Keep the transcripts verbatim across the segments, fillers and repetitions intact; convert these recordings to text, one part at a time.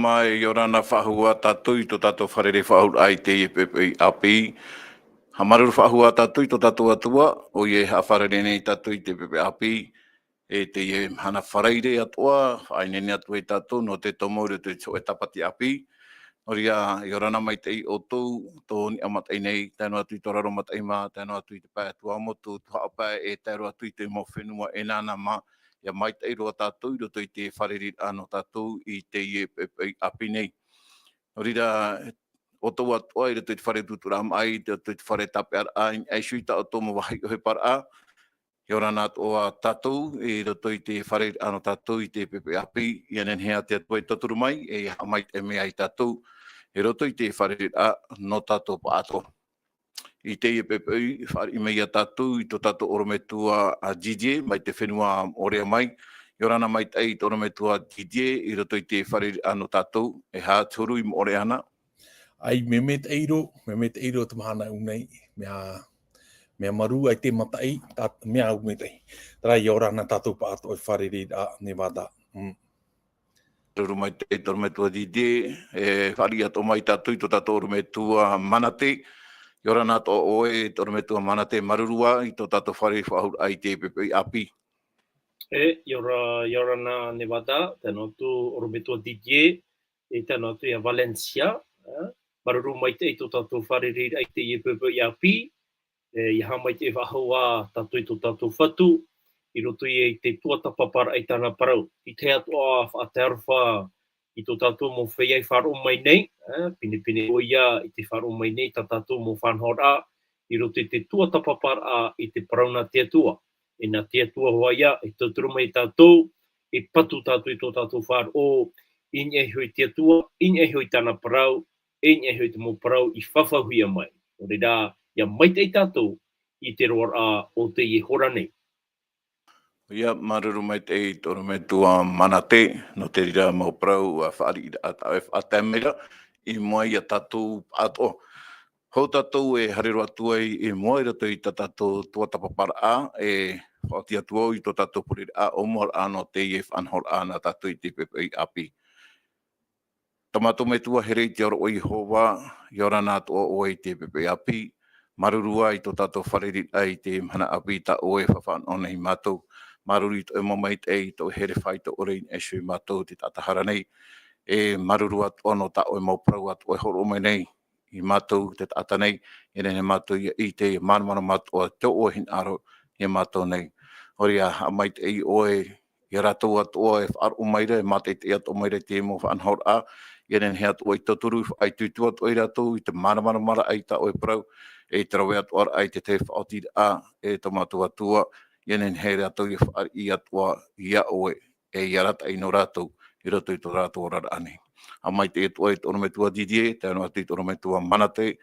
Mai, ʻia ora na faʻahou tātou i tō tātou fārerei faʻahou i teie poʻipoʻi ʻāpī. Haʻamāuruuru faʻahou tātou i tō tātou Atua, ʻoia e haʻafārerei nei tātou i te poʻipoʻi ʻāpī. E teie mahana Faraire atoʻa, faʻaineine atu ai tātou nō te tomo i roto i te hōʻē tāpati ʻāpī. Nō reira, ʻia ora na maitaʻi ʻoutou, tō niʻa mataʻi nei, tae noa atu i tō raro mataʻi mā, tae noa atu i te pae Tuamotu, Tuhaʻa Pae, e tae roa atu i te mau fenua e nānā mā, ʻia maitaʻi roa tātou i roto i te fārereiraʻa nō tātou i teie poʻipoʻi ʻāpī nei. Nō reira, ʻoutou atoʻa i roto i te fare utuuturaʻa maʻi, i roto i te fare tāpeʻaraʻa, i niʻa iho i tā ʻoutou mau vāhi ʻohiparaʻa, ʻia ora na atoʻa tātou i roto i te fārereiraʻa nō tātou i te poʻipoʻi ʻāpī, ʻia nehenehe ā te Atua e tauturu mai, e ʻia haʻamaitaʻi mai ia tātou i roto i te fārereiraʻa nō tātou pāʻātoʻa. I teie poʻipoʻi, fāriʻi mai ia tātou i tō tātou ʻorometua a Didier, mai te fenua Moʻorea mai. ʻIa ora na maitaʻi tō ʻorometua Didier, i roto i te fārereiraʻa nō tātou, e aha te huru i Moʻorea na? ʻAi, mea maitaʻi roa, mea maitaʻi roa te mahana ʻū nei, mea, mea marū ai te mataʻi, tā, mea au maitaʻi. Terā, ʻia ora na tātou pāʻātoʻa i te fārereiraʻa, Nevada. Mm. Māuruuru maitaʻi tō ʻorometua Didier, e fāriʻi atoʻa mai tātou i tō tātou ʻorometua Manate. ʻIa ora na atoʻa ʻoe, tō ʻorometua Manate, māuruuru ā i tō tātou fārerei faʻahou i teie poʻipoʻi ʻāpī. E, ʻia ora, ʻia ora na Nevada, tae noa atu ʻorometua Didier, e tae noa atu ia Valencia, e, māuruuru maitaʻi tō tātou fārereiraʻa i teie poʻipoʻi ʻāpī, e, ʻia haʻamaitaʻi faʻahou ā tātou i tō tātou Fatu, i roto ia i te tuatāpaparaʻa i tāna parau. I te atoʻa faʻatae aroha i tō tātou mau feiā i faʻaroʻo mai nei, e, pinepine ʻoia i te faʻaroʻo mai nei tā tātou mau faʻanahoraʻa, i roto i te tuatāpaparaʻa i te parau nā te Atua. E nā te Atua hoʻi ïa, e tauturu mai ia tātou, e patu tātou i tō tātou faʻaroʻo, i niʻa iho i te Atua, i niʻa iho i tāna parau, e i niʻa iho i te mau parau i fafauhia mai. Nō reira, ʻia maitaʻi tātou i te roaraʻa o teie hora nei. ʻOia, māuruuru maitaʻi tō ʻorometua Manate, nō te reira mau parau, ā, fāriʻiraʻa tā ʻoe e faʻatae mai ra, i mua ia tātou pāʻātoʻa. Hou tātou e haere roa atu ai i mua i roto i tā tātou tuatāpaparaʻa, e faʻaoti atu au i tō tātou pureraʻa ʻōmuaraʻa nō teie faʻanahoraʻa nā tātou i te poʻipoʻi ʻāpī. Tā mātou Metua here i te aroha o Iehova, ʻia ora na atoʻa ʻoe i te poʻipoʻi ʻāpī, māuruuru ā i tō tātou fārereiraʻa i te mahana ʻāpī tā ʻoe e faʻanaho nei ia mātou. Māuruuru i tō ʻoe mau maitaʻi, i tō ʻoe here faʻaitoito i niʻa iho ia mātou te taʻata hara nei. E māuruuru atoʻa nō tā ʻoe mau parau atoʻa e hōroʻa mai nei ia mātou te taʻata nei, ʻia nehenehe mātou ʻia ʻite, ʻia māramarama atoʻa tō ʻoe hinaʻaro ia mātou nei. Nō reira, haʻamaitaʻi ʻoe ia rātou atoʻa e faʻaroʻo mai ra, e mātaʻitaʻi atoʻa mai ra i te mau faʻanahoraʻa, ʻia nehenehe atoʻa e tauturu, faʻaitoito atoʻa ia rātou i te māramaramaraʻa i tā ʻoe parau, e i te rave atoʻa ra i te tahi faʻaotiraʻa, e tō mātou Atua, ʻia nehenehe rātou ia fāriʻi atoʻa ia ʻoe, e ia arataʻi nō rātou, i roto i tō rātou oraraʻa nei. Haʻamaitaʻi atoʻa i tō ʻorometua Didier, tae noa atu i tō ʻorometua Manate,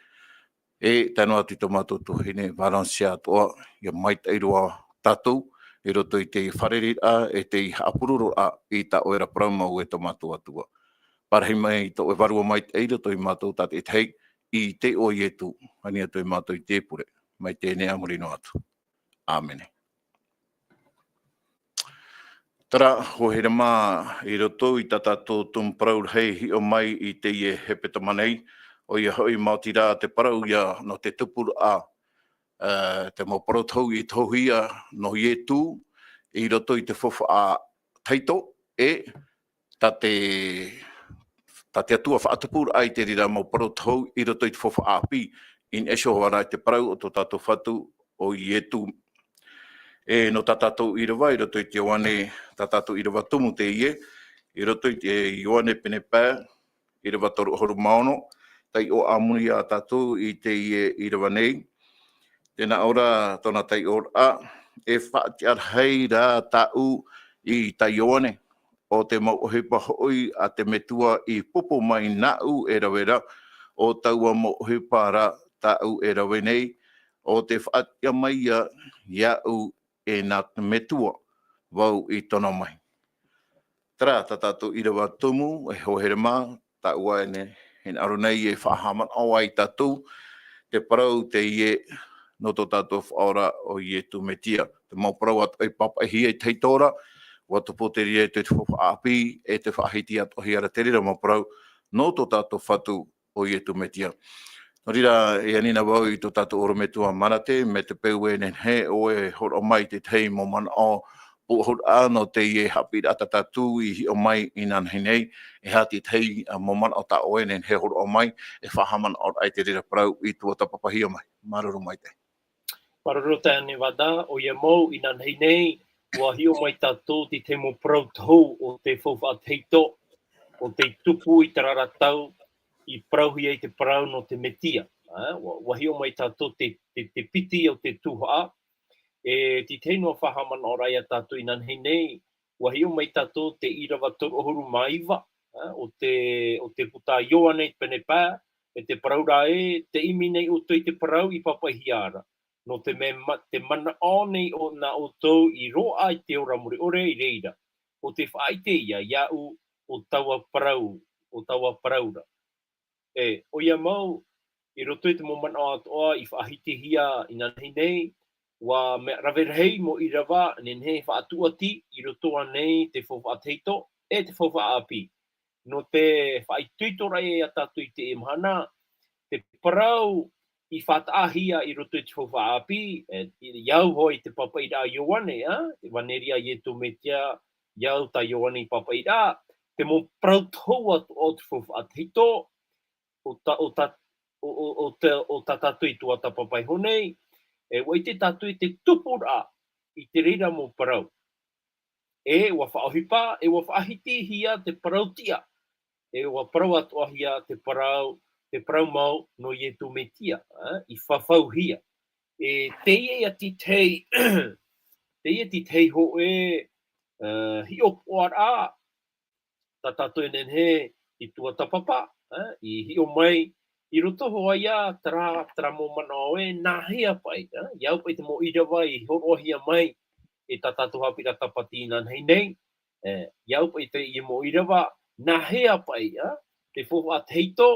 e tae noa atu i tō mātou tuahine Valencia atoʻa, ʻia maitaʻi roa tātou, i roto i te fārereiraʻa, e te haʻapurororaʻa i tā ʻoe ra parau mau e tō mātou Atua. Parahi mai tō ʻoe Vārua Maitaʻi i roto ia mātou tātaʻitahi, i te iʻoa o Ietu, ani atu ia mātou i te pure, mai teie nei ā muri noa atu. ʻĀmene. Terā, hoa here mā, i roto i tā tātou tumu parau rahi e hiʻo mai i teie hepetoma nei, ʻoia hoʻi maoti rā te parau ïa nō te tupuraʻa, ā, te mau parau tohu i tohuhia nō Ietu, i roto i te faufaʻa tahito, e tā te, tā te Atua faʻatupuraʻa i te reira mau parau tohu i roto i te faufaʻa ʻāpī, i niʻa iho hoʻi ra i te parau o tō tātou Fatu ʻo Ietu. E nō tā tātou ʻīrava, i roto i te Ioane, tā tātou ʻīrava tumu teie, i roto i te Ioane pene pae, ʻīrava toru ʻahuru mā ono, taiʻo ā muri ā tātou i teie ʻīrava nei. Tē nā ʻō ra tōna taiʻoraʻa, e faʻatiʻa rahi rā tāʻu i tā Ioane, ʻo te mau ʻohipa hoʻi a te Metua i pupu mai nāʻu e rave ra, ʻo taua mau ʻohipa rā tāʻu e rave nei, ʻo tē faʻatiʻa mai ïa iāʻu e nā te Metua vau i tono mai. Terā, tā tātou ʻīrava tumu, e hoa here mā, tāʻu ā e hinaʻaro nei e faʻahaʻamanaʻo ai tātou, te parau teie nō tō tātou Faʻaora ʻo Ietu Metia. Te mau parau atoʻa i pāpaʻihia i te tahito ra, ʻUa tupu te reira i te faufaʻa ʻāpī, e te faʻahiti atoʻa hia ra te reira mau parau, nō tō tātou Fatu, ʻo Iesu Mesia. Nō reira, e ani na vau i tō tātou ʻorometua Marate, mai te peu e nehenehe ʻoe e hōroʻa mai i te tahi mau manaʻo pūʻohuraʻa nō teie haʻapiʻiraʻa tā tātou i hiʻo mai inanahi nei, e aha te tahi, ā, mau manaʻo tā ʻoe e nehenehe e hōroʻa mai, e faʻahaʻamanaʻo ai te reira parau i tuatāpapahia mai. Māuruuru maitaʻi. Māuruuru taeaʻe Nevada, ʻoia mau inanahi nei, ʻua hiʻo mai tātou i te mau parau tohu o te faufaʻa tahito, ʻo tei tupu i terā ra tau, i parauhia ai te parau nō te Mesia. Ā, ʻua, ʻua hiʻo mai tātou te, te, te piti o te tuhaʻa, e te tahi noa faʻahaʻamanaʻoraʻa ia tātou inanahi nei, ʻua hiʻo mai tātou te ʻīrava toru ʻahuru mā iva, ā, o te, o te puta a Ioane pene pae, e te parau ra ē, tē ʻimi nei ʻoutou i te parau i pāpaʻihia ra. Nō te mea ma-, tē manaʻo nei ʻo, nā ʻoutou i roaʻa i te ora mure ʻore i reira. ʻO tē faʻaʻite ia, iāʻu, ʻo taua parau, ʻo taua parau ra. E, ʻoia mau, i roto i te mau manaʻo atoʻa i faʻahitihia inanahi nei, ʻua mea rave rahi mau ʻīrava, nehenehe e faʻatūʻati, i roto ānei te faufaʻa tahito, e te faufaʻa ʻāpī. Nō te faʻaitoitoraʻa ia tātou i teie mahana, te parau i faʻataʻahia i roto i te faufaʻa ʻāpī, e, i, i au hoʻi i te pāpaʻiraʻa a Ioane, ā, te ʻevaneria a Iesu Mesia, i au tā Ioane i pāpaʻi ra, te mau parau tohu atoʻa o te faufaʻa tahito, ʻo tā, ʻo tā, ʻo, ʻo, ʻo te, ʻo tā tātou i tuatāpapa iho nei, e, ʻua ʻite tātou i te tupuraʻa i te reira mau parau. E ʻua faʻaʻohipa, e ʻua faʻahitihia te parau tiʻa, e ʻua parau atoʻahia te parau, te parau mau nō Iesu Mesia, ā, i fafauhia. E teie ia te tahi, teie te tahi hōʻē, ā, hiʻopoʻaraʻa, tā tātou e nehenehe i tuatāpapa, ā, i hiʻo mai, i roto hoʻi ia terā, terā mau manaʻo ē, nāhea paʻi, ā, i au paʻi te mau ʻīrava i hōroʻahia mai, e tā tātou haʻapiʻiraʻa Tāpati inanahi nei, e, i au paʻi teie mau ʻīrava, nāhea paʻi, ā, te faufaʻa tahito,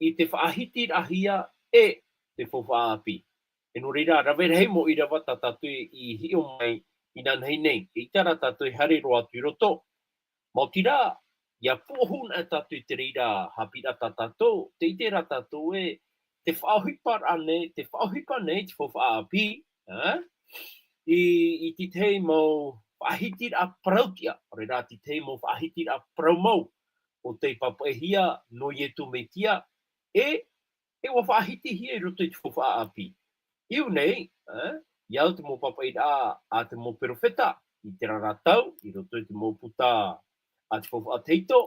i te faʻahitiraʻahia e te faufaʻa ʻāpī. E nō reira, rave rahi mau ʻīrava tā tātou i hiʻo mai inanahi nei. E ʻita rā tātou e haere roa atu i roto. Maoti rā, ʻia pūʻohu na tātou i te reira haʻapiʻiraʻa tā tātou, tē ʻite ra tātou ē, tē faʻaʻohipa ra nei, tē faʻaʻohipa nei te faufaʻa ʻāpī, ā? I, i te tahi mau faʻahitiraʻa parau tiʻa, ʻaore rā te tahi mau faʻahitiraʻa parau mau, ʻo tei pāpaʻihia nō Iesu Mesia, e, e ʻua faʻahitihia i roto i te faufaʻa ʻāpī. I au nei, ā, i au te mau pāpaʻiraʻa a te mau perofeta, i terā ra tau, i roto i te mau puta a te faufaʻa tahito,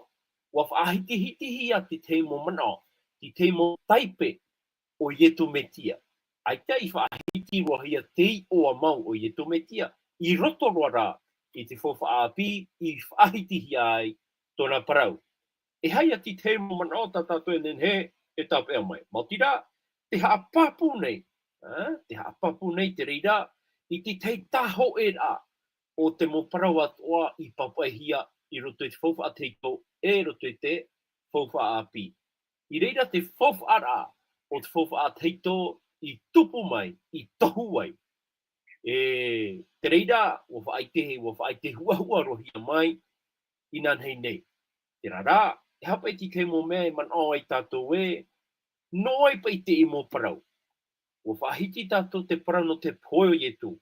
ʻua faʻahitihitihia te tahi mau manaʻo, te tahi mau taipe o Iesu Mesia. ʻAita i faʻahiti roa hia te iʻoa mau o Iesu Mesia, i roto roa rā i te faufaʻa ʻāpī i faʻahitihia ai tōna parau. E aha ia te tahi mau manaʻo tā tātou e nehenehe e tāpeʻa mai. Maoti rā, tē haʻapāpū nei, ā, tē haʻapāpū nei te reira, i te tahi tāhōʻēraʻa o te mau parau atoʻa i pāpaʻihia i roto i te faufaʻa tahito, e roto i te faufaʻa ʻāpī. I reira te faufaʻaraʻa o te faufaʻa tahito i tupu mai, i tohu ai. E, te reira, ʻua faʻaʻite, ʻua faʻaʻite huʻahuʻa roa hia mai, inanahi nei. Terā rā, e aha paʻi te tahi mau mea e manaʻo ai tātou ē, nō vai paʻi teie mau parau. ʻUa faʻahiti tātou te parau nō te pohe o Iesu.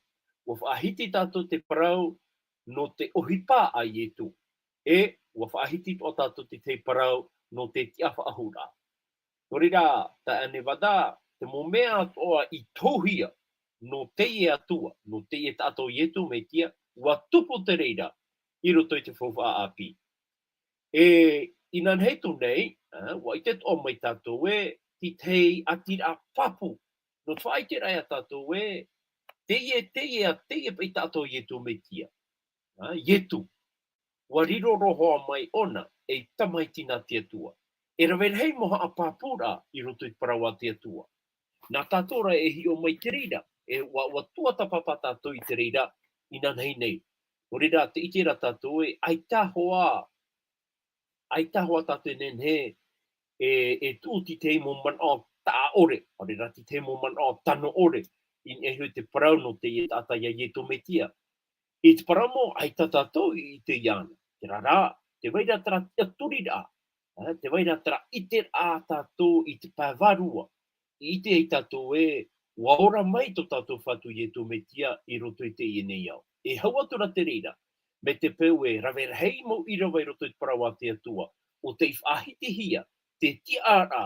ʻUa faʻahiti tātou te parau nō te ʻohipa a Iesu. E, ʻua faʻahiti atoʻa tātou te tahi parau nō te tiʻafaʻahouraʻa. Nō reira, taeaʻe Nevada, te mau mea atoʻa i tohuhia, nō teie Atua, nō teie taʻata ʻo Iesu Mesia, ʻua tupu te reira, i roto i te faufaʻa ʻāpī. E, inanahi atu nei, ā, ʻua ʻite atoʻa mai tātou ē, te tahi ʻātiraʻa pāpū. Nō te faʻaʻiteraʻa ia tātou ē, teie, teie, teie paʻi taʻata ʻo Iesu Mesia. Ā, Iesu. ʻUa riro roa hoʻi mai ʻōna, ei tamaiti nā te Atua. E rave rahi mau haʻapāpūraʻa i roto i te parau a te Atua. Nā tātou rā e hiʻo mai te reira, e ʻua, ʻua tuatāpapa tātou i te reira, inanahi nei. Nō reira, tē ʻite ra tātou ē, ʻaita hoʻi, ʻaita hoʻi tātou e nehenehe, e, e tuʻu te tahi mau manaʻo taʻa ʻore, ʻaore rā te tahi mau manaʻo tano ʻore, i niʻa iho i te parau nō teie taʻata ia Iesu Mesia. I te parau mau, ʻaita tātou i ʻite iāna. Terā rā, tē vai ra terā tiʻaturiraʻa, ā, tē vai ra terā ʻiteraʻa tātou i te pae vārua. I ʻite ai tātou ē, ʻua ora mai tō tātou Fatu Iesu Mesia i roto i teie nei ao. E hau atu ra te reira, mai te peu e rave rahi mau ʻīrava i roto i te parau a te Atua, ʻo tei faʻahitihia te tiʻaraʻa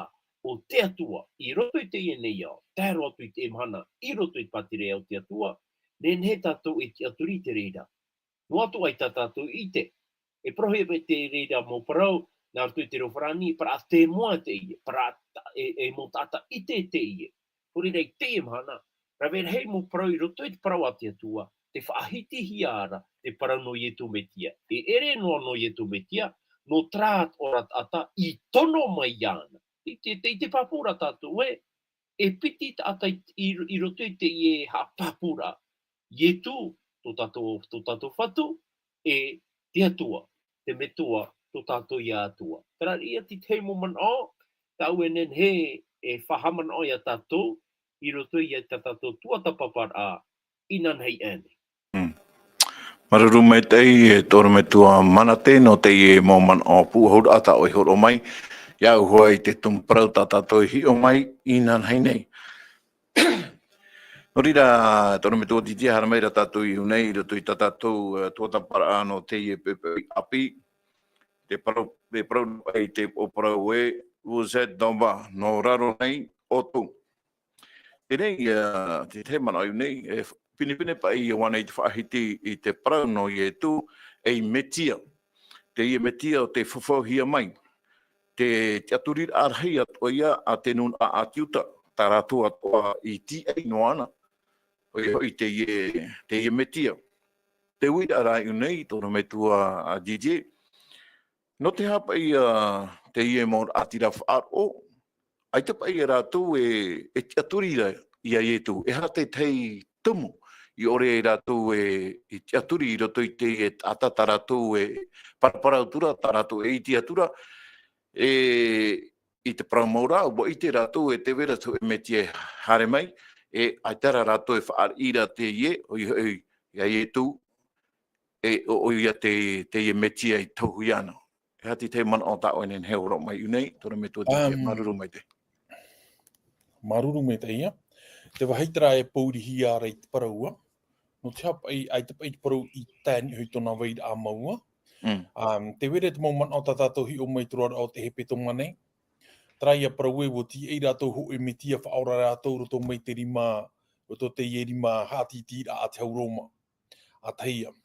o te Atua i roto i teie nei ao, tae roa atu i te mahana i roto i te pātireia o te Atua, nehenehe tātou e tiʻaturi i te reira. Noa atu ʻaita tātou i ʻite. E parauhia mai te reira mau parau, nā roto i te reo farāni, parau tēmoin teie, parau ta-, e, e mau taʻata ʻite teie. Nō reira i teie mahana, rave rahi mau parau i roto i te parau a te Atua, tē faʻahitihia ra te parau nō Iesu Mesia. E ʻere noa nō Iesu Mesia, nō terā atoʻa ra taʻata i tono mai iāna. I te, te, i te pāpū ra tātou ē, e piti taʻata i, i, i roto i teie haʻapāpūraʻa. Iesu, tō tātou, tō tātou Fatu, e te Atua, te Metua, tō tātou ia Atua. Terā ia te tahi mau manaʻo, tāʻu e nehenehe e faʻahaʻamanaʻo ia tātou, i roto ia tā tātou tuatāpaparaʻa, inanahi aʻe nei. Mm. Māuruuru maitaʻi, e te ʻorometua Manate, nō teie mau manaʻo pūʻohuraʻa tā ʻoe i hōroʻa mai, iāʻu hoʻi te tumu parau tā tātou i hiʻo mai, inanahi nei. Nō reira, e te ʻorometua Didier, haere mai ra tātou i ʻō nei, i roto i tā tātou, e, tuatāpaparaʻa nō teie poʻipoʻi ʻāpī, te parau, te parau ai te parau ē, vous êtes d'en bas, nō raro nei ʻoutou. Teie, ā, te tahi manaʻo i ʻō nei, e f-, pinepine paʻi ʻoia nei te faʻahiti i te parau nō Iesu, ei Mesia. Teie Mesia ʻo tē fafauhia mai. Te, te tiʻaturiraʻa rahi atoʻa ia a te nūnaʻa ʻĀti Iuta, tā rātou atoʻa i tīaʻi noa na. ʻOia hoʻi teie, teie Mesia. Te uiraʻa rā i ʻō nei, te ʻorometua, ā, Didier. Nō te aha paʻi, ā, teie mau ʻāti ra faʻaroʻo, ʻaita paʻi ia rātou e, e tiʻaturi ra ia Iesu. E aha te tahi tumu i ʻore ai rātou e, e tiʻaturi i roto i te, e taʻata tā rātou e paraparau atu ra, tā rātou e ʻite atu ra, e, i te parau mau ra, ʻua ʻite rātou e tē vai ra te hōʻē Mesia e haere mai, e ʻaita rā rātou e fāriʻi ra teie, ʻoia hoʻi, ia Iesu, e, ʻo, ʻoia te, teie Mesia i tohu iāna. E aha te tahi manaʻo tā ʻoe e nehenehe e hōroʻa mai i ʻō nei, te ʻorometua Didier, Um, māuruuru maitaʻi. Māuruuru maitaʻi ia. Te vāhi terā e pōʻirihia ra i te parau ā. Nō te aha paʻi, ʻaita paʻi te parau i tae niʻa hoʻi tōna vairaʻa mau ā. Mm. Um, tē vai ra te mau manaʻo tā tātou i hiʻo mai i te roaraʻa o te hepetoma nei. Terā ia parau ē, ʻua tīaʻi rātou hōʻē Mesia faʻaora rātou roto mai te rima, roto teie rima haʻatītīraʻa a te hau Roma. ʻA tahi ā.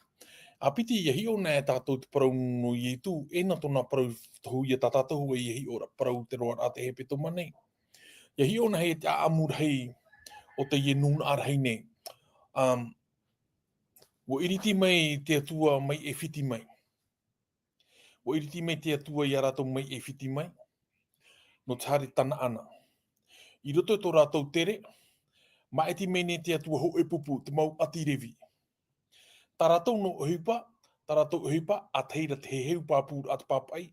ʻA piti, ʻia hiʻo na e tātou te parau nō Iesu, e nā tōna parau tohu ia tā tātou hoʻi ʻia hiʻo ra, parau te roaraʻa te hepetoma nei. ʻIa hiʻo na e te ʻāʻamu rahi o teie nūnaʻa rahi nei. Um, ʻua ʻiriti mai te Atua mai ʻAifiti mai. ʻUa ʻiriti mai te Atua ia rātou mai ʻAifiti mai, nō te haere Tanaana. I roto i tō rātou tere, māʻiti mai nei te Atua hōʻē pupu, te mau ʻāti Revi. Tā rātou noa ʻohipa, tā rātou ʻohipa, ʻa tahi ra te heheu pāpūraʻa te pāpaʻi,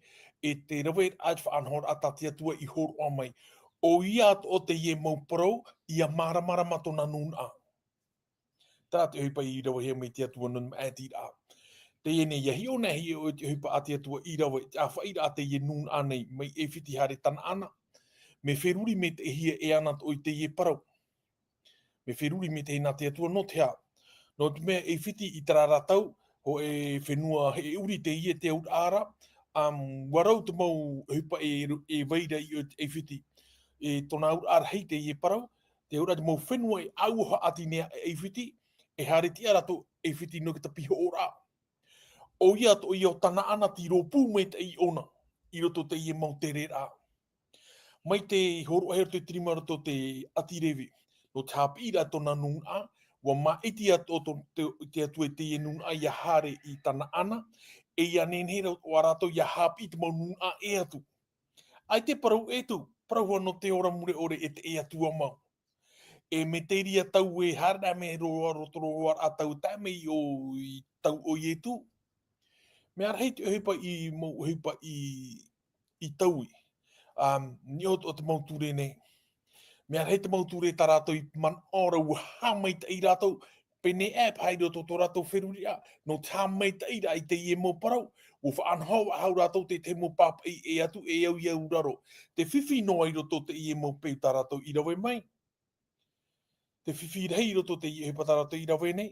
e te rave ā te faʻanahoraʻa tā te Atua i hōroʻa mai. ʻOia atoʻa teie mau parau, ʻia māramarama tōna nūnaʻa. Terā te ʻohipa i ravehia mai te Atua nō te māʻitiraʻa. Teie nei, ʻia hiʻo na e hiʻo te ʻohipa a te Atua i rave, te ʻāfaʻiraʻa a teie nūnaʻa nei, mai ʻAifiti haere Tanaana. Mea feruri maitaʻihia e ana atoʻa i teie parau. Mea feruri maitaʻi nā te Atua nō te aha. Nō te mea ʻAifiti i terā ra tau, hōʻē fenua hēʻuri teie te auraʻa ra, um, ʻua rau te mau ʻohipa e, e vai ra i ʻAifiti. E tōna auraʻa rahi teie parau, te auraʻa te mau fenua e ʻauaha ʻāti nei ʻAifiti, e haere tiʻa rātou ʻAifiti nō te pihoʻoraʻa. ʻOia atoʻa ʻo Tanaana tei rōpū maitaʻi ʻōna, i roto teie mau tereraʻa. Mai te hōroʻahia roto i te rima roto te ʻāti Revi, nō te haʻapiʻiraʻa tōna nūnaʻa, ʻua māʻiti atoʻa tō, te, te Atua i teie nūnaʻa ʻia haere i Tanaana, e ʻia nehenehe ra ʻo rātou ʻia haʻapiʻi te mau nūnaʻa ʻē atu. ʻAita e parau ʻē atu, parau hoʻi nō te ora mure ʻore e te ʻē atu ā mau. E mea terā tau e haere mai roa, roto roa ā tau tae mai i ʻō, i tau o Iesu. Mea rahi te ʻohipa i, mau ʻohipa i, i taui. Um, niʻa atoʻa te mau ture nei. Mea rahi te mau ture tā rātou i manaʻo ra ʻua haʻamaitaʻi rātou, Pēnei aʻe paha i roto tō rātou feruriraʻa, nō te haʻamaitaʻiraʻa i teie mau parau, ʻua faʻanaho faʻahou rātou te tahi mau pāpaʻi e ʻē atu, e au i auraro. Te fifi noa i roto teie mau peu tā rātou i rave mai. Te fifi rahi i roto teie ʻohipa tā rātou i rave nei.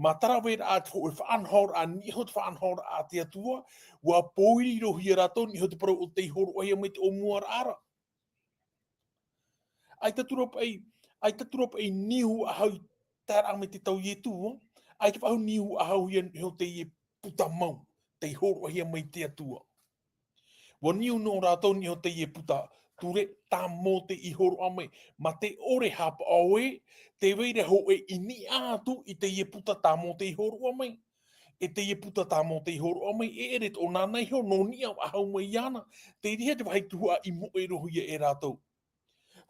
Mā te raveraʻa te hōʻē faʻanahoraʻa, niʻa iho te faʻanahoraʻa a te Atua, ʻua pōirirohia rātou, niʻa iho te parau ʻo tei hōroʻahia mai te ʻōmuaraʻa ra. ʻAita atu ra paʻi, ʻaita atu ra paʻi niu faʻahou i taeraʻa mai te tau Ietu, ʻaita faʻahou niu faʻahou ia niʻa iho teie puta mau, tei hōroʻahia mai te Atua. ʻUa niu noa rātou niʻa iho teie puta ture tā Mōte i hōroʻa mai, mā te ʻore haʻapaʻo ē, tē vai ra hōʻē i niʻa atu i teie puta tā Mōte i hōroʻa mai. E teie puta tā Mōte i hōroʻa mai, e ʻere tōna nā iho, nō niʻa faʻahou mai iāna, terā te vāhi tuhaʻa i moʻe roa ia e rātou.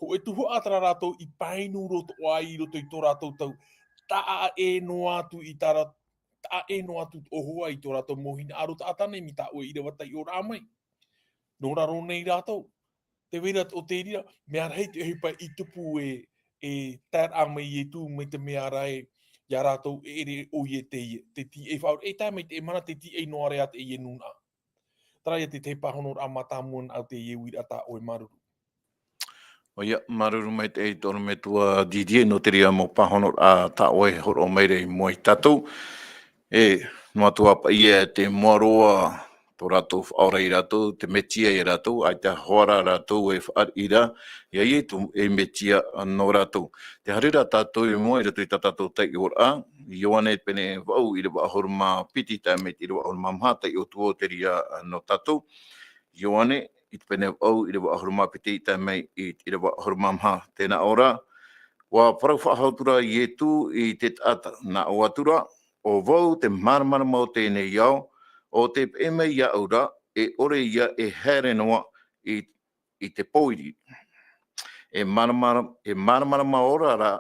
Hōʻē tuhaʻa terā rātou i painu roa atoʻa ai i roto i tō rātou tau taʻa ʻē noa atu i tā rā-, taʻa ʻē noa atu ʻōhua i tō rātou mau hinaʻaro taʻata nei mai tā ʻoe ʻīrava taiʻoraʻa mai. Nō raro nei rātou. Tē vai ra ʻo te reira, mea rahi te ʻohipa i tupu e, e taeraʻa mai Ietu mai te mea ra ē, ia rātou e ʻere ʻoia teie, te tīaʻi faʻaora, e tae mai te mana, te tīaʻi noa ra teie nūnaʻa. Terā ia te tahi pāhonoraʻa mātāmua nāʻu teie uiraʻa tā ʻoe, māuruuru. ʻOia, māuruuru maitaʻi te ʻorometua Didier nō te reira mau pāhonoraʻa tā ʻoe e hōroʻa mai ra i mua ia tātou. E, noa atu ā paʻi ia te moa roa tō rātou faʻaora ia rātou, te Metia ia rātou, ʻaita hoʻi rā rātou e fāriʻi ra, ia Ietu ei Metia nō rātou. Tē haere ra tātou i mua i roto i tā tātou taiʻoraʻa, Ioane pene vaʻu ʻīrava ʻahuru mā piti tae mai te ʻīrava ʻahuru mā maha, taiʻo atu vau te reira nō tātou. Ioane, i te pene vaʻu, ʻīrava ʻahuru mā piti tae mai i te ʻīrava ʻahuru mā maha, tē nā ʻō ra, ʻua parau faʻahou atu ra Ietu i te taʻata, nā ʻō atu ra, ʻo vau te māramarama o teie nei ao, ʻo tē peʻe mai iāʻu ra, e ʻore ia e haere noa i, i te pōiri. E māramarama, e māramarama ora ra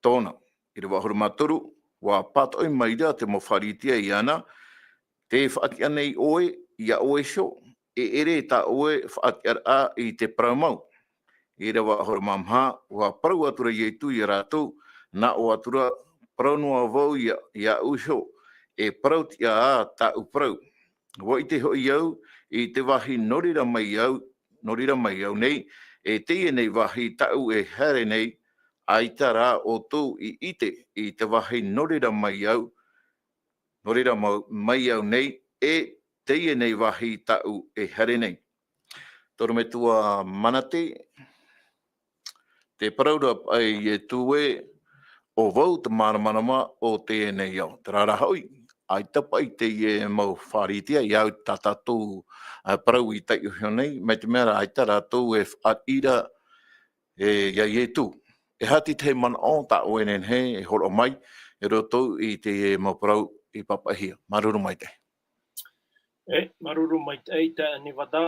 tōna. ʻĪrava ʻahuru mā toru, ʻua pātoʻi mai ra te mau Pharisea iāna, tē faʻatiʻa nei ʻoe, iā ʻoe iho, e ʻere tā ʻoe faʻatiʻaraʻa i te parau mau. ʻĪrava ʻahuru mā maha, ʻua parau atu ra Ietu iā rātou, nā ʻō atu ra, parau noa vau iā, iāʻu iho, e parau tiʻa ā tāʻu parau. ʻUa ʻite hoʻi au, i te vāhi nō reira mai au, nō reira mai au nei, e teie nei vāhi tāʻu e haere nei, ʻaita rā ʻoutou i ʻite, i te vāhi nō reira mai au, nō reira mau, mai au nei, e teie nei vāhi tāʻu e haere nei. Tō ʻorometua Manate, tē parau ra paʻi Ietu ē, ʻo vau te māramarama o teie nei ao. Terā rā hoʻi, ʻaita paʻi teie mau Pharisea, i au tā tātou, ā, parau i taiʻo iho nei, mai te mea rā ʻaita rātou e fāriʻi ra, e, iā Ietu. E aha te tahi manaʻo tā ʻoe e nehenehe e hōroʻa mai, i roto i teie mau parau i pāpaʻihia. Māuruuru maitaʻi. E, māuruuru maitaʻi, taeaʻe Nevada.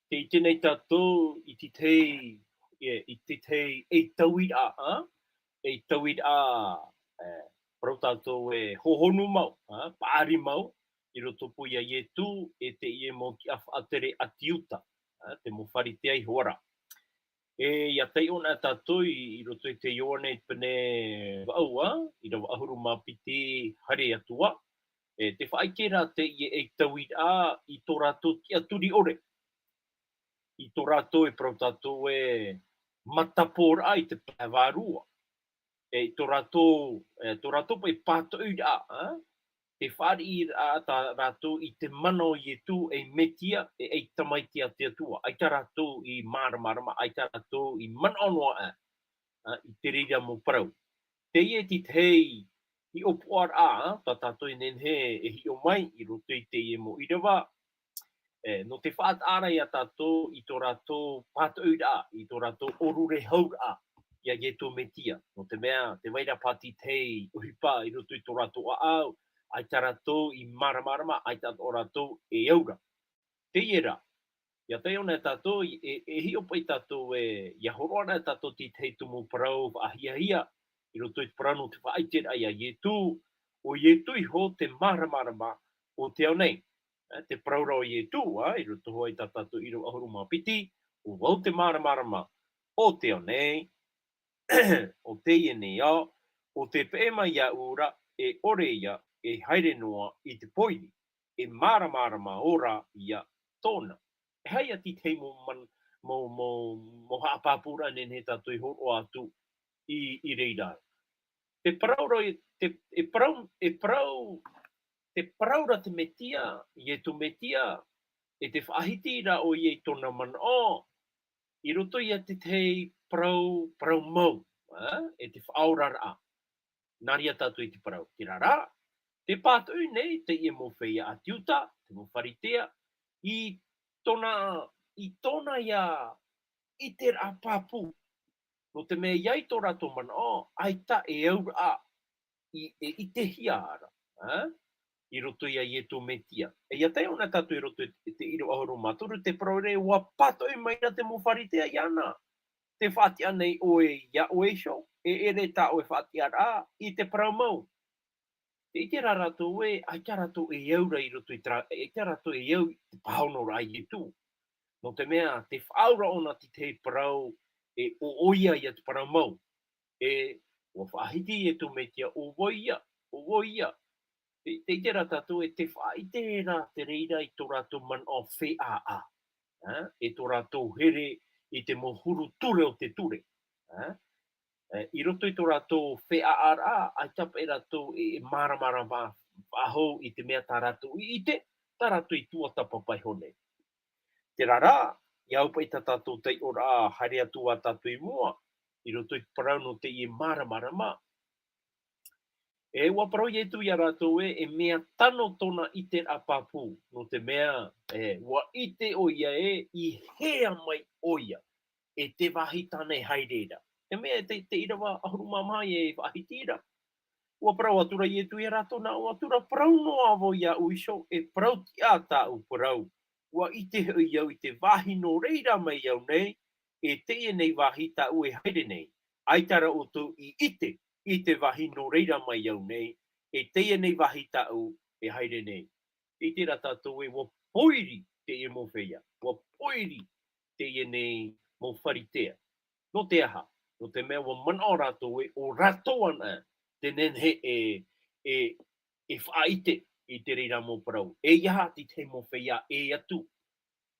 Tē ʻite nei tātou i te tahi, e, i te tahi ʻeitauiraʻa, ā? ʻEitauiraʻa, e, parau tātou e hohonu mau, ā? Paʻari mau, i roto pū iā Ietu, e teie mau tiʻa faʻatere ʻāti Iuta, ā? Te mau Pharisea i hoʻi ra. E, ʻia taiʻo na tātou i, i roto i te Ioane pene vaʻu, ā? ʻĪrava ʻahuru mā piti haere atu ā. E, tē faʻaʻite ra teie ʻeitauiraʻa i tō rātou tiʻaturi ʻore. I tō rātou e parau tātou e mataporaʻa i te pae vārua. E, i tō rātou, e, tō rātou paʻi pātoʻiraʻa, ā? Te fāriʻiraʻa tā rātou i te mana o Ietu ei Metia, e, ei Tamaiti a te Atua. ʻAita rātou i māramarama, ʻaita rātou i manaʻo noa aʻe, ā, i te reira mau parau. Teie te tahi hiʻopoʻaraʻa, ā, tā tātou e nehenehe e hiʻo mai i roto i teie mau ʻīrava, e, nō te faʻataʻa ra iā tātou i tō rātou pātoʻiraʻa, i tō rātou ʻōrure hauraʻa iā Ietu Metia. Nō te mea, tē vai ra paʻi te tahi ʻohipa i roto i tō rātou ʻāʻau, ʻaita rātou i māramarama, ʻaita atoʻa rātou e au ra. Teie rā, ʻia taiʻo na tātou, e, e hiʻo paʻi tātou e, ʻia hōroʻa na tātou te tahi tumu parau faʻahiahia, i roto i te parau nō te faʻaʻiteraʻa iā Ietu, ʻo Ietu iho te māramarama o te ao nei. E, te parau ra o Ietu, ā, i roto hoʻi tā tātou ʻīrava ʻahuru mā piti, ʻo vau te māramarama o te ao nei, o teie nei ao, ʻo te peʻe mai iāʻu ra, e ʻore ia e haere noa i te pōiri, e māramarama ora ia tōna. E aha ia te tahi mau man-, mau, mau, mau haʻapāpūraʻa e nehenehe tātou e hōroʻa atu i, i reira. Te parau ra, te, e parau, e parau, te parau ra te Metia, Ietu Metia, e te faʻahiti ra ʻoia i tōna manaʻo, i roto ia te tahi parau, parau mau, ā, e te faʻaoraraʻa. Nā reira tātou i te parau. Terā rā, tē pātoʻi nei teie mau feiā ʻāti Iuta, te mau Pharisea, i tōna, i tōna ia ʻiteraʻa pāpū. Nō te mea i ai tō rātou manaʻo, ʻaita e auraʻa i, e ʻitehia ra, ā? I roto ia Ietu Metia. E ia tae ʻōna tātou i roto i te ʻīrava ʻahuru mā toru, te parau ra, ʻua pātoʻi mai ra te mau Pharisea iāna. Tē faʻatiʻa nei ʻoe iā ʻoe iho, e ʻere tā ʻoe faʻatiʻaraʻa i te parau mau. Tē ʻite ra rātou ē, ʻaita rātou e aura i roto i te ra-, ʻaita rātou e au i te pāhonoraʻa a Ietu. Nō te mea, tē faʻaauraʻa ʻōna i te tahi parau, e ʻo, ʻoia ia te parau mau. E, ʻua faʻahiti Ietu Metia, ʻo vau ia, ʻo vau ia. Tē, tē ʻite ra tātou ē, tē faʻaʻite ra te reira i tō rātou manaʻo feiā, ā? E tō rātou here i te mau huru ture o te ture, ā? E, i roto i tō rātou feiā ra, ʻaita paʻi rātou e, e māramarama faʻahou i te mea tā rātou i ʻite, tā rātou i tuatāpapa iho nei. Terā rā, ʻia au paʻi tā tātou taiʻoraʻa, haere atu ā tātou i mua, i roto i te parau nō teie māramarama. E ʻua parau Ietu iā rātou ē, e mea tano tōna ʻiteraʻa pāpū, nō te mea, e, ʻua ʻite ʻoia ē, i hea mai ʻoia, e te vāhi tāna e haere ra. Te mea, te, te ʻīrava ʻahuru mā maha e faʻahiti ra. ʻUa parau atu ra Ietu iā rātou, nā ʻō atu ra, parau noa vau iāʻu iho, e parau tiʻa tāʻu parau. ʻUa ʻite hoʻi au i te vāhi nō reira mai au nei, e teie nei vāhi tāʻu e haere nei. ʻAita rā ʻoutou i ʻite i te vāhi nō reira mai au nei, e teie nei vāhi tāʻu e haere nei. Tē ʻite ra tātou ē, ʻua pōiri teie mau feiā, ʻua pōiri teie nei mau Pharisea. Nō te aha? Nō te mea ʻua manaʻo rātou ē, ʻo rātou anaʻe te nehenehe e, e, e faʻaʻite i te reira mau parau. E aha te tahi mau feiā ʻē atu?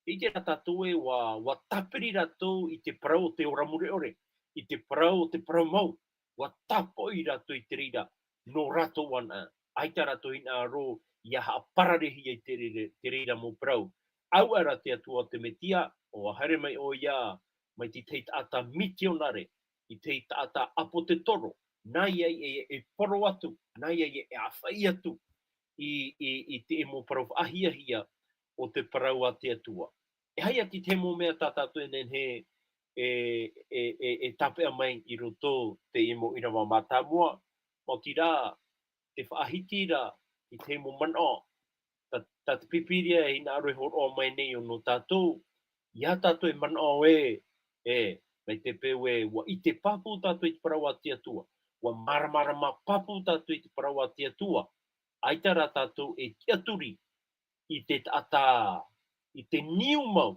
Tē ʻite ra tātou ē, ʻua, ʻua tāpiri rātou i te parau o te ora mure ʻore, i te parau o te parau mau, ʻua tāpoʻi rātou i te reira, nō rātou anaʻe. ʻAita rātou hinaʻaro ʻia haʻapararehia i te reira, te reira mau parau. ʻAuʻa ra te Atua o te Metia, ʻua haere mai ʻoia, mai te tahi taʻata mitionare, i te tahi taʻata ʻāpōsetolo, nā ʻō ia e, e poro atu, nā ʻō ia e ʻāfaʻi atu i, i, i te mau parau faʻahiahia o te parau a te Atua. E aha ia te mau mea tā tātou e nehenehe e, e, e, e tāpeʻa mai i roto i te mau ʻīrava mātāmua, maoti rā, te faʻahiti ra i te mau manaʻo, tā, tā te Pīpīria e hinaʻaro e hōroʻa mai nei nō tātou, ʻia tātou e manaʻo ē, e, mai te peu ē, ʻua ʻite pāpū tātou i te parau a te Atua, ʻua māramarama pāpū tātou i te parau a te Atua, ʻaita rā tātou e tiʻaturi i te taʻata, i te niu mau,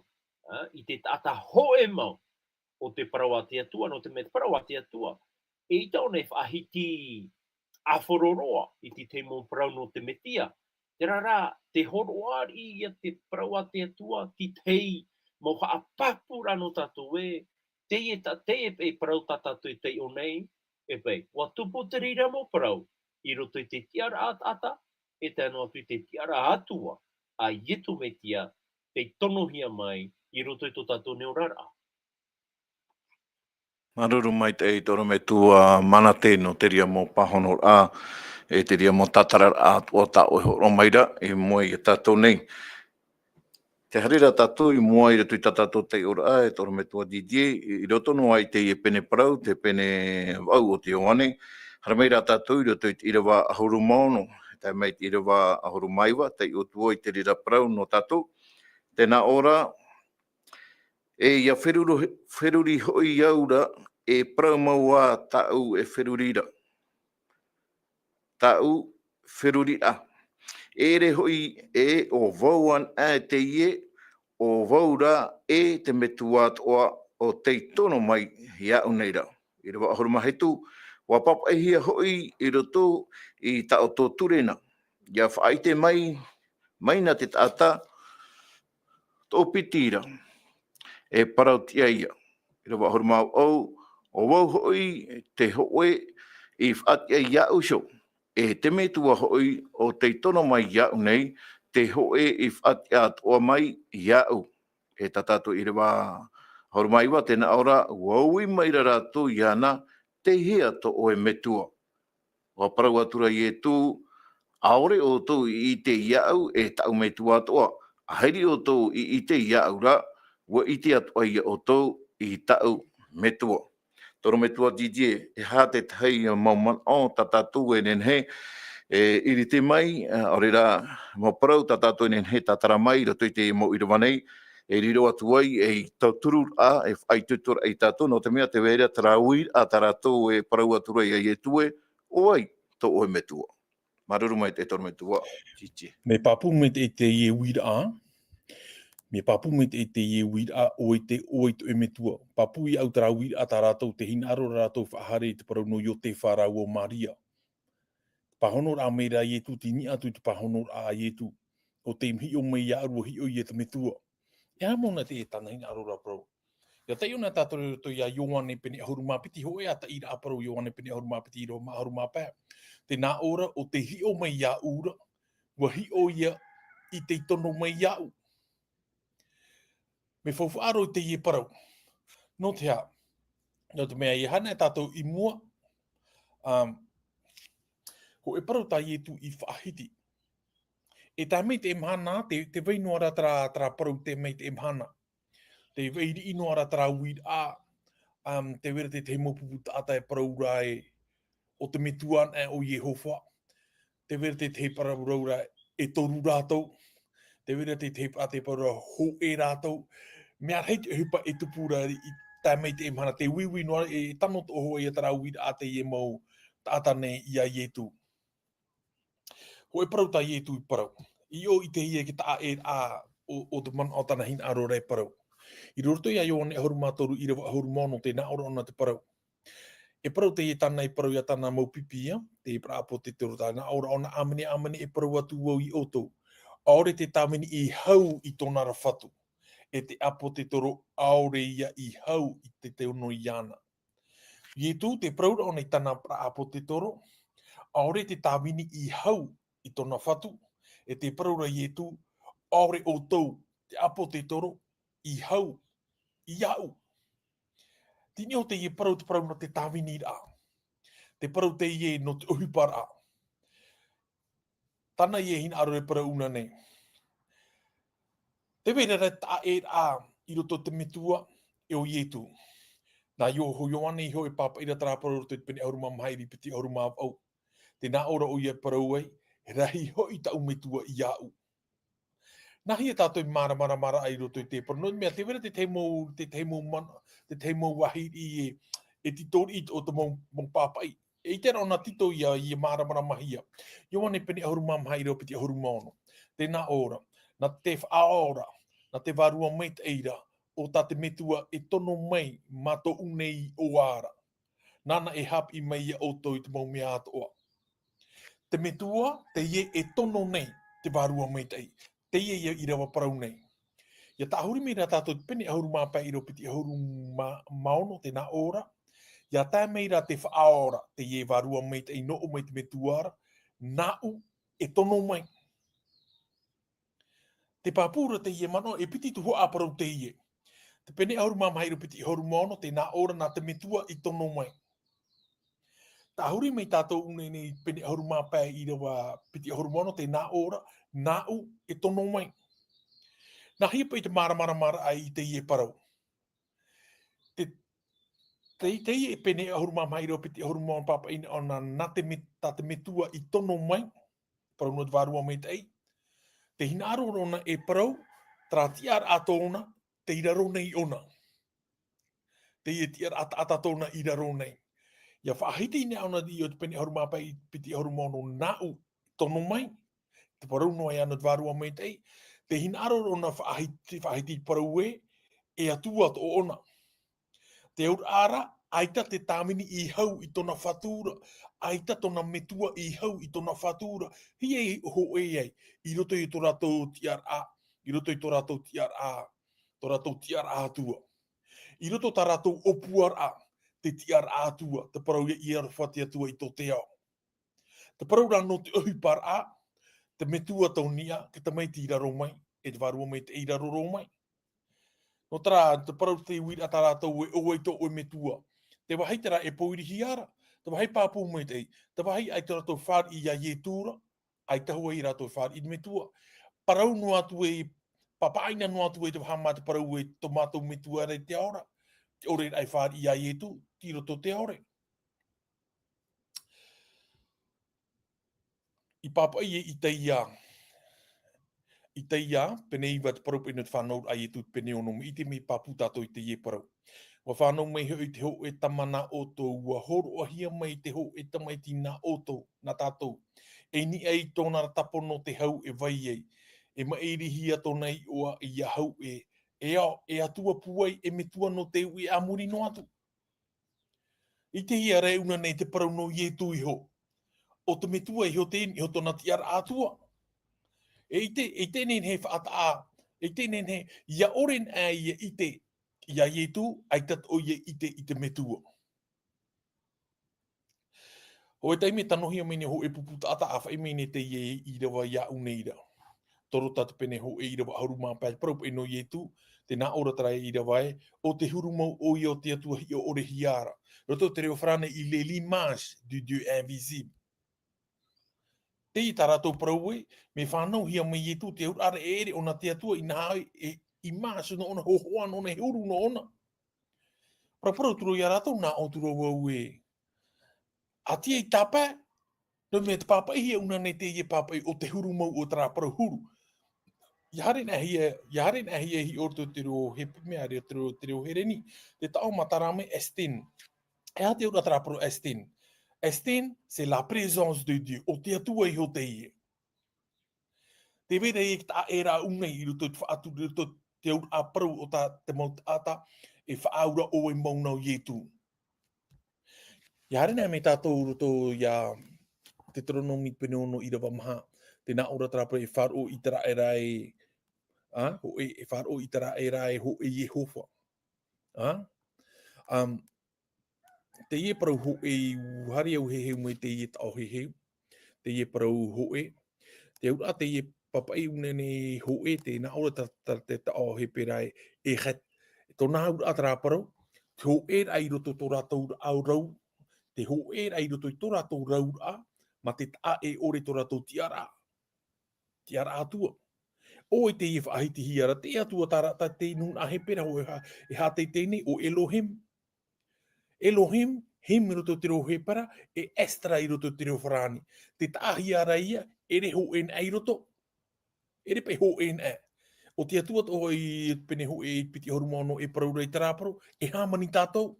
ā, i te taʻata hōʻē mau o te parau a te Atua, nō te mea te parau a te Atua, eʻita ʻōna e faʻahiti ʻāfaro roa i te tahi mau parau nō te Metia. Terā rā, tē hōroʻa riʻi ia te parau a te Atua, te tahi mau haʻapāpūraʻa nō tātou ē, teie tā, teie paʻi parau tā tātou e taiʻo nei, e paʻi, ʻua tupu te reira mau parau i roto i te tiʻaraʻa a taʻata, e tae noa atu i te tiʻaraʻa a Atua, a Ietu Metia, tei tonohia mai i roto i tō tātou nei oraraʻa. Māuruuru maitaʻi i te ʻorometua Manate nō te reira mau pāhonoraʻa, e te reira mau tātararaʻa atoʻa tā ʻoe e hōroʻa mai ra, i mua ia tātou nei. Tē haere ra tātou i mua i roto i tā tātou taiʻoraʻa, e te ʻorometua Didier, i, i roto noa i teie pene parau, te pene vaʻu o te Ioane, haere mai ra tātou i roto i te ʻīrava ʻahuru mā ono, tae mai te ʻīrava ʻahuru mā iva, taiʻo atu ā i te reira parau nō tātou. Tē nā ʻō ra, e ʻia feruri, feruri hoʻi au ra, e parau mau ā tāʻu e feruri ra. Tāʻu feruri ra. E ʻere hoʻi ē ʻo vau anaʻe teie, ʻo vau rā ē te metua atoʻa ʻo tei tono mai iāʻu nei ra. ʻĪrava ʻahuru mā hitu, ʻUa pāpaʻihia hoʻi i roto i tā ʻoutou ture na. ʻIa faʻaʻite mai, mai na te taʻata toʻopiti ra, e parau tiʻa ia. ʻĪrava ʻahuru mā vaʻu, ʻo vau hoʻi te hōʻē i faʻatiʻa iāʻu iho, e te Metua hoʻi ʻo tei tono mai iāʻu nei, te hōʻē i faʻatiʻa atoʻa mai iāʻu. E tā tātou ʻīrava ʻahuru mā iva, tē nā ʻō ra, ʻua ui mai ra rātou iāna, tei hea tō ʻoe Metua? ʻUa parau atu ra Ietu, ʻaore ʻoutou i ʻite iāʻu e tāʻu Metua atoʻa, ʻaita ʻoutou i ʻite iāʻu ra, ʻua ʻite atoʻa ia ʻoutou i tāʻu Metua. Tō ʻoe Metua Didier, e aha te tahi mau manaʻo tā tātou e nehenehe e ʻiriti mai, ā, ʻaore rā, mau parau tā tātou e nehenehe e tātara mai i roto i te mau ʻīrava nei, e riro atu ai, e tauturu ra, e faʻaitoito ra ia tātou, nō te mea tē vai ra terā uiraʻa tā rātou e parau atu ra ia Ietu ē, ʻo vai tō ʻoe Metua? Māuruuru maitaʻi tō ʻoe Metua, Didier. Mea pāpū maitaʻi teie uiraʻa. Mea pāpū maitaʻi teie uiraʻa, ʻo vai tō ʻoe Metua. Pāpū iāʻu terā uiraʻa tā rātou, tē hinaʻaro ra rātou faʻahaere i te parau nō Iotefa rāua ʻo Maria. Pāhonoraʻa mai ra Ietu, tei niʻa atu i te pāhonoraʻa a Ietu. ʻO tei hiʻo mai iāʻu, ʻua hiʻo ia te Metua. E aha mau na te, tāna hinaʻaro ra parau. ʻIa taiʻo na tātou i roto ia Ioane pene ʻahuru mā piti, hōʻē ā taʻiraʻa parau, Ioane pene ʻahuru mā piti, ʻīrava ʻahuru mā pae. Tē nā ʻō ra, ʻo tei hiʻo mai iāʻu ra, ʻua hiʻo ia i tei tono mai iāʻu. Mea faufaʻa roa i teie parau. Nō te aha? Nō te mea ʻia haere tātou i mua, um, hōʻē parau tā Ietu i faʻahiti. E tae mai teie mahana, tē, tē vai noa ra terā, terā parau i teie mahana. Tē vai riʻi noa ra terā uiraʻa, um, tē vai ra te tahi mau pupu taʻata e parau ra ē, ʻo te Metua anaʻe ʻo Iehova. Tē vai ra te tahi parau ra e toru rātou. Tē vai ra te tahi parau ra hōʻē rātou. Mea rahi te ʻohipa e tupu ra i tae mai teie mahana, tē uiui noa ra, e tano atoʻa hoʻi ia terā uiraʻa a teie mau taʻata nei ia Ietu. Hōʻē parau tā Ietu i parau. I ʻō i teie e te taʻa ʻē ā o, o te manaʻo tāna hinaʻaro ra e parau. I roto ia Ioane ʻahuru mā toru, ʻīrava ʻahuru mā ono, tē nā ʻō ra ʻōna te parau. E parau teie tāna i parau ia tāna mau pipi ia, te ʻāpōsetolo, tē nā ʻō ra ʻōna, ʻāmene, ʻāmene, e parau atu vau ia ʻoutou. ʻAore te tāvini i hau i tōna ra fatu. E te ʻāpōsetolo, ʻaore ia i hau i te tono iāna. Ietu, tē parau ra ʻōna i tāna ʻāpōsetolo, ʻaore te tāvini i hau i tōna fatu, e tē parau ra Ietu, ʻaore ʻoutou, te ʻāpōsetolo, i hau iāʻu. Tei niʻa iho teie parau, te parau nō te tāviniraʻa. Te parau teie nō te ʻohiparaʻa. Tāna ia hinaʻaro e parau ʻōna nei. Tē vai ra te taʻa ʻē ā i roto i te Metua, e ʻo Ietu. Nā Io-, Ioane iho e pāpaʻi ra terā parau i roto i te pene ʻahuru mā maha, ʻīrava piti ʻahuru mā vaʻu. Tē nā ʻō ra ʻoia e parau ai, rahi hoʻi tāʻu Metua iāʻu. Nāhea tātou e māramaramaraʻa i roto i te parau, nō te mea tē vai ra te tahi mau, te tahi mau mana, te tahi mau vāhi riʻi e, e tītau riʻi o te mau, mau pāpaʻi. E ʻite ra ʻōna tītau ia, ʻia māramaramahia. Ioane pene ʻahuru mā maha, ʻīrava piti ʻahuru mā ono. Tē nā ʻō ra, nā te Faʻaora, nā te Vārua Maitaʻi ra, ʻo tā te Metua e tono mai mātou nei i ʻō ra. Nāna e haʻapiʻi mai ia ʻoutou i te mau mea atoʻa. Te Metua, teie e tono nei, te Vārua Maitaʻi. Teie ia ʻīrava parau nei. ʻIa tāʻahuri mai ra tātou i te pene ʻahuru mā pae, ʻīrava piti ʻahuru mā, mā ono, tē nā ʻō ra. ʻIa tae mai ra te Faʻaora, teie Vārua Maitaʻi nō ʻō mai te Metua ra. Nāʻu e tono mai. Te pāpū ra teie manaʻo, e piti tuhaʻa parau teie. Te pene ʻahuru mā maha, ʻīrava piti ʻahuru mā ono, tē nā ʻō ra nā te Metua i tono mai. Tāʻahuri mai tātou ʻōna nei i te pene ʻahuru mā pae, ʻīrava piti ʻahuru mā ono, tē nā ʻō ra, nāʻu e tono mai. Nāhea paʻi te māramaramaraʻa i teie parau. Te, te, teie pene ʻahuru mā maha, ʻīrava piti ʻahuru mā ono, pāpaʻi na ʻōna, nā te Me-, tā te Metua i tono mai, parau nō te Vārua Maitaʻi. Tē hinaʻaro ra ʻōna e parau, terā tiʻaraʻa tōna, tei raro nei ʻōna. Teie tiʻaraʻa taʻata tōna i raro nei. ʻIa faʻahiti nei ʻōna i ʻō i te pene ʻahuru mā pae, piti ʻahuru mā ono, nāʻu tono mai. Te parau noa ïa nō te Vārua Maitaʻi. Tē hinaʻaro ra ʻōna faʻahiti, faʻahiti parau ē, e Atua tō ʻōna. Te auraʻa ra, ʻAita te tāvini i hau i tōna fatu ra, ʻaita tōna metua i hau i tōna fatu ra, hia i hōʻē ai, i roto i tō rātou tiʻaraʻa, i roto i tō rātou tiʻaraʻa, tō rātou tiʻaraʻa Atua. I roto tā rātou ʻōpuaraʻa, te tiʻaraʻa Atua, te parau ia i aroha te Atua i tō te ao. Te parau rā nō te ʻohiparaʻa, te metua tō niʻa, te tamaiti i raro mai, e te vārua maitaʻi i raro roa mai. Nō terā, te parau te uiraʻa tā rātou e ʻo vai tō ʻoe metua. Te vāhi terā e pōirihia ra, te vāhi pāpū maitaʻi, te vāhi ʻaita rātou fāriʻi ia Ietu ra, ʻaita hoʻi rātou fāriʻi i te metua. Parau noa atu e, pāpaʻina noa atu e te vāhi mā te parau e tō mātou metua ra i te ao ra, te ʻore rā e fāriʻi ia Ietu, tei roto te ao ra. I pāpaʻi e Itaia, Itaia, pene iva te parau paʻi nō te fānauraʻa a Ietu pene ono, mea ʻite mea pāpū tātou i teie parau. ʻUa fānau mai hoʻi te hōʻē tama nā ʻoutou, ʻua hōroʻahia mai te hōʻē tamaiti nā ʻoutou, nā tātou. E niʻa i tōna rata pono te hau e vai ai, e maʻirihia tōna iʻoa ia hau e, e ao, e atua pūai, e metua nō te uʻi a muri noa atu. ʻItehia ra e ʻuna nei te parau nō Ietu iho. ʻO te metua iho tēnei, iho tōna tiʻaraʻa Atua. E ʻite, e ʻite nei he faʻataʻa, e ʻite nei he, ia ʻore na ia ʻite, ia Ietu, ʻaita atoʻa ia ʻite i te metua. Hōʻē taime tanohia mai nei hōʻē pupu taʻata ʻa faʻi mai nei teie ʻīrava iāʻu nei ra. Torota te pene hōʻē ʻīrava ʻahuru mā pae, te parau paʻi nō Ietu, tē nā ʻō ra terā ʻīrava ē, ʻo te huru mau ʻoia o te Atua hiʻo ʻore hia ra. Roto te reo farāni, il est l'image du Dieu invisible. Teie tā rātou parau ē, mea fānauhia mai Ietu, te auraʻa ra e ʻere ʻōna te Atua, inaha e, e image nō ʻōna, hōhoʻa nō ʻōna, e huru nō ʻōna. Paraparau atu ra ia rātou, nā ʻō atu ra vau ē, ʻaita i tāpae, nō te mea te pāpaʻihia ʻuna nei teie pāpaʻi ʻo te huru mau o terā parau huru. ʻIa haere na hia, ʻia haere na hia i roto te reo Hepera, mea reo te reo, te reo Hereni, te taʻo mā terā mea Estin. E aha te auraʻa terā parau Estin? Estin, c'est la présence de Dieu, ʻo te Atua iho teie. Tē vai ra ia te taʻa ʻē ra ʻuna i roto i te faʻatura, i roto i te auraʻa parau o tā te mau taʻata e faʻaauraʻa ʻo vai mau nā Ietu. ʻIa haere na mai tātou i roto ia Teuteronome pene ono ʻīrava maha, tē nā ʻō ra terā parau e faʻaroʻo ʻĪteraʻera e, ā, hōʻē, e faʻaroʻo ʻĪteraʻera e hōʻē Iehova. Ā? Um, teie parau hōʻē, ʻua haere au e heheu mai teie taʻo heheu, teie parau hōʻē. Te auraʻa teie pāpaʻi ʻuna nei hōʻē, tē nā ʻō ra terā, terā, te taʻo Hepera e, echet. Tōna auraʻa terā parau, te hōʻēraʻa i roto i tō rātou rau, te hōʻēraʻa i roto i tō rātou rauraʻa, mā te taʻa e ʻore tō rātou tiʻaraʻa. Tiʻaraʻa Atua. ʻO vai teie e faʻahitihia ra, te Atua terā, tā te nūnaʻa Hepera hōʻē e ha-, e haʻateitei nei, ʻo Elohim. Elohim, Him i roto i te reo Hepera, e Estra i roto i te reo Farāni. Tē taʻahia ra ia, ʻere hōʻē na i roto. ʻEre paʻi hōʻē na. ʻO te Atua atoʻa i pene hōʻē i te piti ʻahuru mā ono e parau ra i terā parau, e hāmani tātou.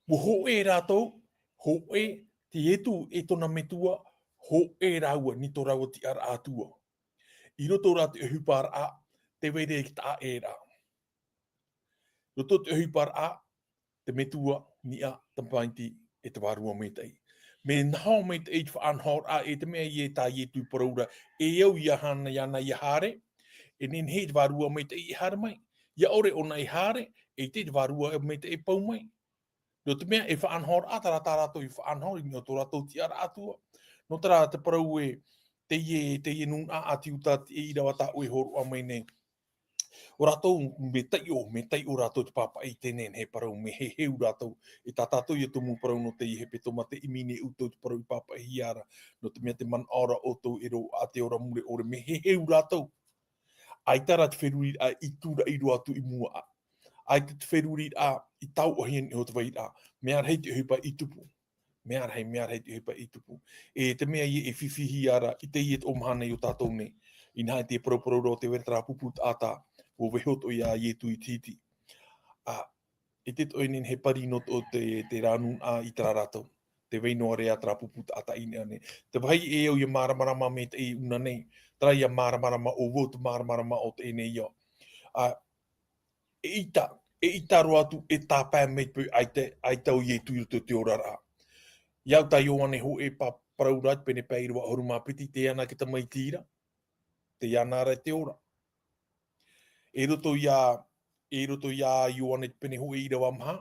ʻUa hōʻē rātou, hōʻē te Ietu e tōna metua, hōʻē rāua, nā tō rāua tiʻaraʻa Atua. I roto rā te ʻohiparaʻa, tē vai ra te taʻa ʻē ra. Roto te ʻohiparaʻa, te metua, niʻa, tamaiti, e te Vārua Maitaʻi. Mea naho maitaʻi te faʻanahoraʻa, e te mea ē tā Ietu i parau ra, e au ʻia haere, ʻia na ʻia haere, e nehenehe te Vārua Maitaʻi e haere mai. ʻIa ʻore ʻōna e haere, e ʻite te Vārua Maitaʻi e pau mai. Nō te mea e faʻanahoraʻa, terā tā rātou i faʻanaho, i niʻa i tō rātou tiʻaraʻa Atua. Nō terā te parau ē, teie, teie nūnaʻa ʻāti Iuta, e ʻīrava tāʻu e hōroʻa mai nei. ʻO rātou mea taiʻo, mea taiʻo rātou te pāpaʻi i teie nei parau, mea heheu rātou. E tā tātou ïa tumu parau nō teie hepetoma, tē ʻimi nei ʻoutou te parau i pāpaʻihia ra, nō te mea tē manaʻo ra ʻoutou e roaʻa te ora mure ʻore, mea heheu rātou. ʻAita rā te feruriraʻa i tūraʻi roa atu i mua. ʻAita te feruriraʻa i tauʻahia i niʻa i te vairaʻa. Mea rahi te ʻohipa i tupu. Mea rahi, mea rahi te ʻohipa i tupu. E te mea ïa e fifi hia ra i teie tō mahana i ō tātou nei. Inaha e te parauparau ra o te vai ra terā pupu taʻata, ʻua vaiiho atoʻa ïa Ietu i te hiti. ʻA, e te toʻe nei he pari nō te, te rānū a i terā rātou. Tē vai noa ra terā pupu taʻata i niʻa nei. Te vāhi e au ʻia māramarama mai teie ʻuna nei. Terā ïa māramarama ʻo vau, te māramarama o teie nei ao. ʻA, eʻita, ʻEita roa atu e tāpae mai te peu ʻaita, ʻaita ʻo Ietu i roto i te oraraʻa. ʻIa au tā Ioane hōʻē pa-, parau ra te pene pae ʻīrava ʻahuru mā piti, tē ʻite ana te tamaiti ra, tē ʻite ana ra te ora. I roto ia, i roto ia Ioane te pene hōʻē ʻīrava maha,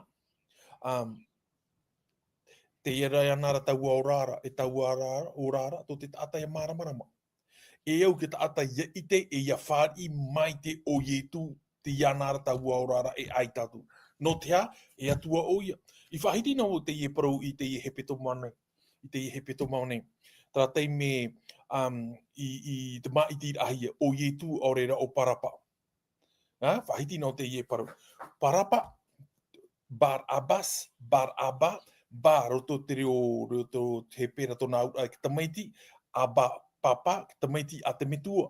um, tē ʻite ana ra taua oraraʻa, e taua oraraʻa, oraraʻa, tō te taʻata ʻia māramarama. E au te taʻata ʻia ʻite, e ʻia fāriʻi mai te ʻo Ietu, tē ʻite ana ra taua oraraʻa e ʻaita atu. Nō te aha, e Atua ʻoia. I faʻahiti noa teie parau i teie hepetoma nei, i teie hepetoma nei. Terā taime, um, i, i te māʻitiraʻahia, ʻo Ietu ʻaore ra ʻo Parapa. Ha, faʻahiti noa teie parau. Parapa, Bar-Abas, Bar-Aba, Ba roto te reo, roto te Hepera tōna auraʻa e te tamaiti, Aba, Papa, te tamaiti a te Metua.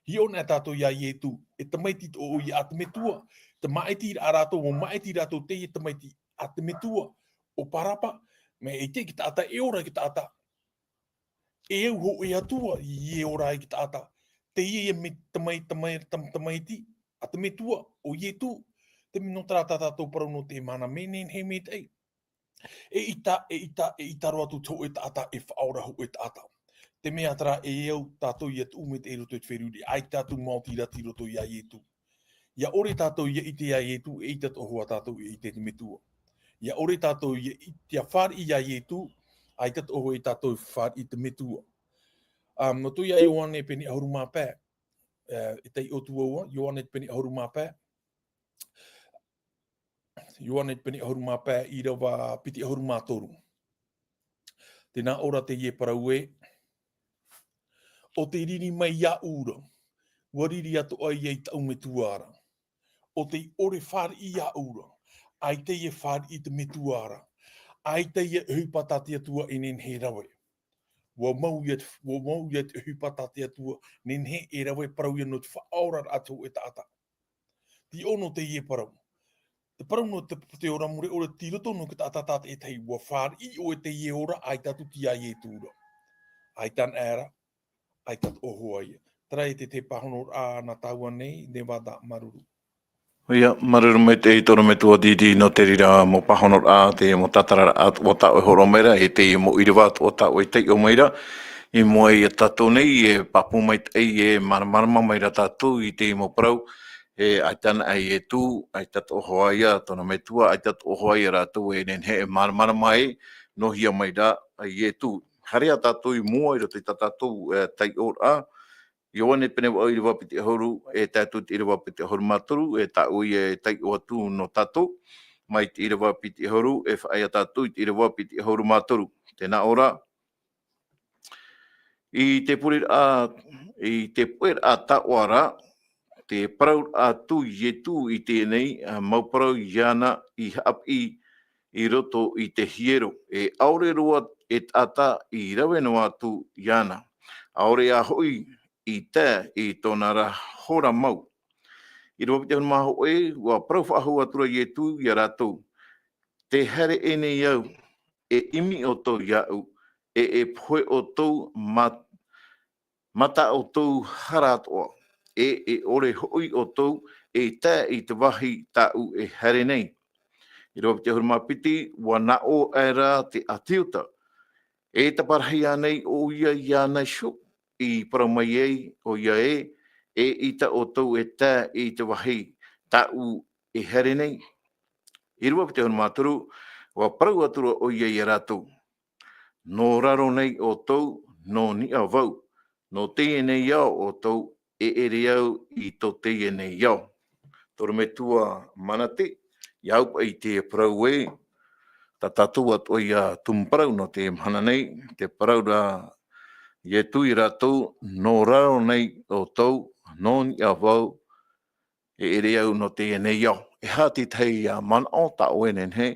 Hiʻo ana tātou ia Ietu, e tamaiti tō ʻoia a te Metua. Te māʻitiraʻa rātou, ʻua māʻiti rātou teie tamaiti a te Metua. ʻO Parapa, mea ʻite te taʻata e ora te taʻata. E au hōʻē Atua, ʻia ora ai te taʻata. Teie ia me-, tamai-, tamai-, tam-, tamaiti a te Metua, ʻo Ietu. Te mea nō terā tā tātou parau nō te mahana, mea nehenehe maitaʻi. ʻEita, ʻeita, ʻeita roa atu te hōʻē taʻata, e faʻaora hōʻē taʻata. Te mea terā e au tātou ʻia tuʻu maitaʻi i roto i te feruri, ʻaita atu maoti rā i roto ia Ietu. ʻIa ʻore tātou ʻia ʻite ia Ietu, ʻeita atoʻa hoʻi tātou ʻia ʻite te Metua. ʻIa ʻore tātou ʻia ʻi-, ʻia fāriʻi ia Ietu, ʻaita atoʻa hoʻi tātou e fāriʻi te Metua. Um, nō te Ioane pene ʻahuru mā pae, eh, e taiʻo atu vau, Ioane pene ʻahuru mā pae. Ioane pene ʻahuru mā pae, ʻīrava piti ʻahuru mā toru. Tē nā ʻō ra teie parau ē, ʻo tei riri mai iāʻu ra, ʻua riri atoʻa ia i tāʻu Metua ra. ʻO tei ʻore fāriʻi iāʻu ra, ʻaita ia fāriʻi te Metua ra. ʻAita ia ʻohipa tā te Atua e nehenehe e rave. ʻUa mau ia te, ʻua mau ia te ʻohipa tā te Atua, nehenehe e rave, parau ia nō te faʻaoraraʻa a te hōʻē taʻata. Tei ʻō noa teie parau. Te parau nō te, te ora mure ʻore, tei roto noa te taʻata tātaʻitahi, ʻua fāriʻi ʻoe teie ora, ʻaita atu ia Ietu ra. ʻAita ana ra, ʻaita atoʻa hoʻi ia. Terā ia te, te pāhonoraʻa nā tāua nei, Nevada, māuruuru. ʻOia, māuruuru maitaʻi te ʻorometua Didi nō te reira mau pāhonoraʻa, te mau tātararaʻa, ʻo tā ʻoe e hōroʻa mai ra, e te mau ʻīrava, ʻo tā ʻoe e taiʻo mai ra. I mua ia tātou nei, e pāpū maitaʻi, e māramarama mai ra tātou i te mau parau, e ʻaita ana ʻo Ietu, ʻaita atoʻa hoʻi ia tōna Metua, ʻaita atoʻa hoʻi ia rātou e nehenehe e māramarama ai, nō hea mai ra ʻo Ietu. Haere ā tātou i mua i roto i tā tātou, e, taiʻoraʻa, Ioane pene vaʻu ʻīrava piti ʻahuru, e tae atu i te ʻīrava piti ʻahuru mā toru, e tāʻu ia e taiʻo atu nō tātou, mai te ʻīrava piti ʻahuru, e faʻaea tātou i te ʻīrava piti ʻahuru mā toru. Tē nā ʻō ra, i te pureraʻa, i te puʻeraʻa taoʻa ra, tē parauraʻa atu Ietu i teie nei, ā, mau parau iāna i haʻapiʻi i roto i te hiero. E ʻaore roa e taʻata i rave noa atu iāna. ʻAore ā hoʻi i tae i tōna ra hora mau. ʻĪrava piti ʻahuru mā hōʻē, ʻua parau faʻahou atu ra Ietu ia rātou. Tē haere nei au, e ʻimi ʻoutou iāʻu, e, e pohe ʻoutou mā, mā tā ʻoutou hara atoʻa, e, e ʻore hoʻi ʻoutou e tae i te vāhi tāʻu e haere nei. ʻĪrava piti ʻahuru mā piti, ʻua nā ʻō aʻera te ʻāti Iuta. E taparahi ānei ʻoia iāna iho, i parau mai ai, ʻoia ē, eʻita ʻoutou e tae i te vāhi tāʻu e haere nei? ʻĪrava piti ʻahuru mā toru, ʻua parau atu ra ʻoia ia rātou. Nō raro nei ʻoutou, nō niʻa vau, nō teie nei ao ʻoutou, e ʻere au i tō teie nei ao. Tō ʻorometua Manate, ʻia au paʻi i te parau ē, tā tātou atoʻa ia tumu parau nō te mahana nei, te parau ra Ietu ia rātou, nō raro nei ʻoutou, nō niʻa vau, e ʻere au nō teie nei ao. E aha te tahi, ā, manaʻo tā ʻoe e nehenehe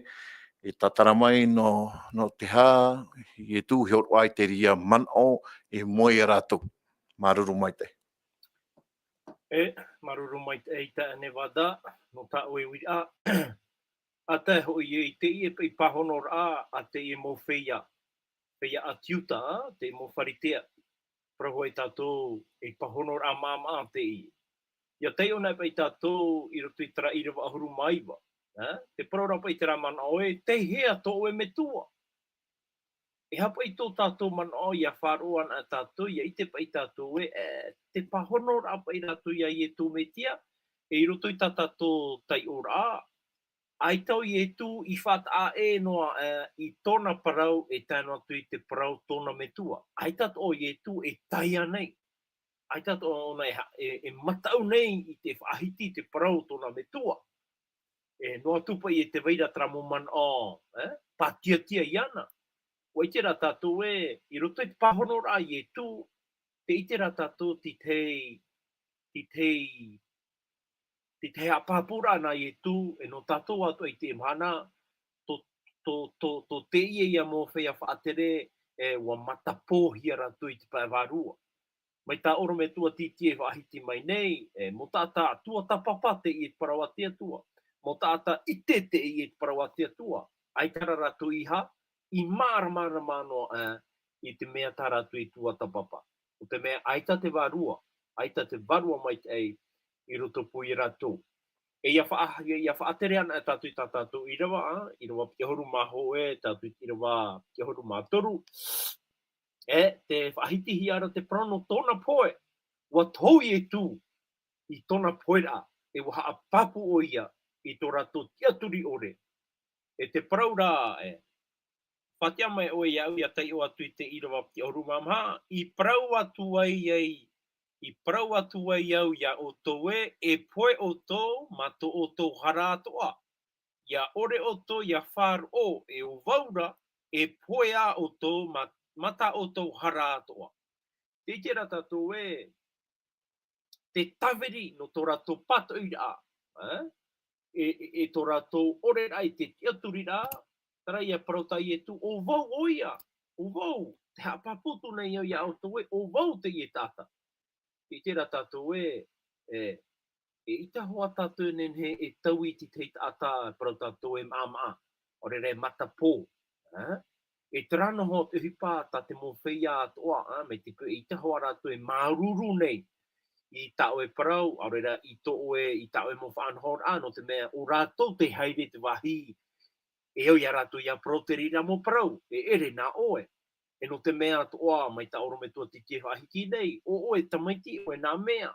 e tātara mai nō, nō te aha Ietu e hōroʻa i te reira manaʻo i mua ia rātou? Māuruuru maitaʻi. E, māuruuru maitaʻi, e, Nevada, nō tā ʻoe uiraʻa. ʻA tae hoʻi i teie paʻi pāhonoraʻa a teie mau feiā, feiā ʻāti Iuta, te mau Pharisea. Parau hoʻi tātou, e pāhonoraʻa māmā teie. ʻIa taiʻo anaʻe paʻi tātou i roto i terā ʻīrava ʻahuru mā iva. Ā, te parau ra paʻi te rā manaʻo ē, tei hea tō ʻoe metua? E aha paʻi tō tātou manaʻo ʻia faʻaroʻo ana tātou, ʻia ʻite paʻi tātou ē, e, te pāhonoraʻa paʻi rātou ia Iesu Mesia, e i roto i tā tātou taiʻoraʻa, ʻaita ʻo Iesu i faʻataʻa ʻē noa, e, i tōna parau e tae noa atu i te parau tōna metua. ʻAita atoʻa ʻo Iesu e tae ānei. ʻAita atoʻa ʻōna e ha-, e, e mataʻu nei i te faʻahiti te parau tōna metua. E, noa atu paʻi e tē vai ra terā mau manaʻo, e, pātiatia iāna. ʻUa ʻite rā tātou ē, i roto i te pāhonoraʻa a Iesu, tē ʻite rā tātou tei, tei, tei, tei haʻapāpūraʻa nā Iesu, e nō tātou atoʻa i teie mahana, tō, tō, tō, tō teie ia mau feiā faʻatere, e, ʻua matapōhia rātou i te pae vārua. Mai tā ʻorometua Titi e faʻahiti mai nei, e, mau taʻata tuatāpapa teie te parau a te Atua. Mau taʻata ʻite teie te parau a te Atua. ʻAita rā rātou i ha-, i māramarama noa, e, i te mea tā rātou i tuatāpapa. ʻO te mea ʻaita te vārua, ʻaita te vārua maitaʻi i roto pū ia rātou. E ʻia faʻa-, ʻia faʻatere ana tātou i tā tātou ʻīrava, ā, ʻīrava piti ʻahuru mā hōʻē, tātou i te ʻīrava piti ʻahuru mā toru. E, tē faʻahitihia ra te parau nō tōna pohe, ʻua tohu Iesu i tōna pohe ra, e ʻua haʻapāpū ʻoia i tō rātou tiʻaturi ʻore. E te parau ra, e, faʻatiʻa mai ʻoe iāʻu ʻia taiʻo atu i te ʻīrava piti ʻahuru mā maha, i parau atu ai, ai, i parau atu ai au ia ʻoutou ē, e pohe ʻoutou mā tō ʻoutou hara atoʻa. ʻIa ʻore ʻoutou ʻia faʻaroʻo, e ʻo vau ra, e pohe ā ʻoutou mā, mā tā ʻoutou hara atoʻa. Tē ʻite ra tātou ē, te tāviri nō tō rātou pātoʻiraʻa, ā? E, e, e tō rātou ʻoreraʻa i te tiʻaturiraʻa, terā ia parau tā Iesu, ʻo vau ʻoia, ʻo vau, tē haʻapāpū atu nei au ia ʻoutou ē, ʻo vau teie taʻata. Tē ʻite ra tātou ē, e, eʻita hoʻi tātou e nehenehe e taui i te tahi taʻata, parau tātou e maʻamaʻa, ʻaore rā e matapō, ā? E terā noa hoʻi te ʻohipa tā te mau feiā atoʻa, ā, mai te peu eʻita hoʻi rātou e māuruuru nei i tā ʻoe parau, ʻaore rā i tō ʻoe, i tā ʻoe mau faʻanahoraʻa, nō te mea ʻo rātou tē haere i te vāhi, e au ia rātou ʻia parau te reira mau parau, e ʻere nā ʻoe. E nō te mea atoʻa, mai tā ʻorometua Titi e faʻahiti nei, ʻo ʻoe tamaiti, ʻoe nā mea.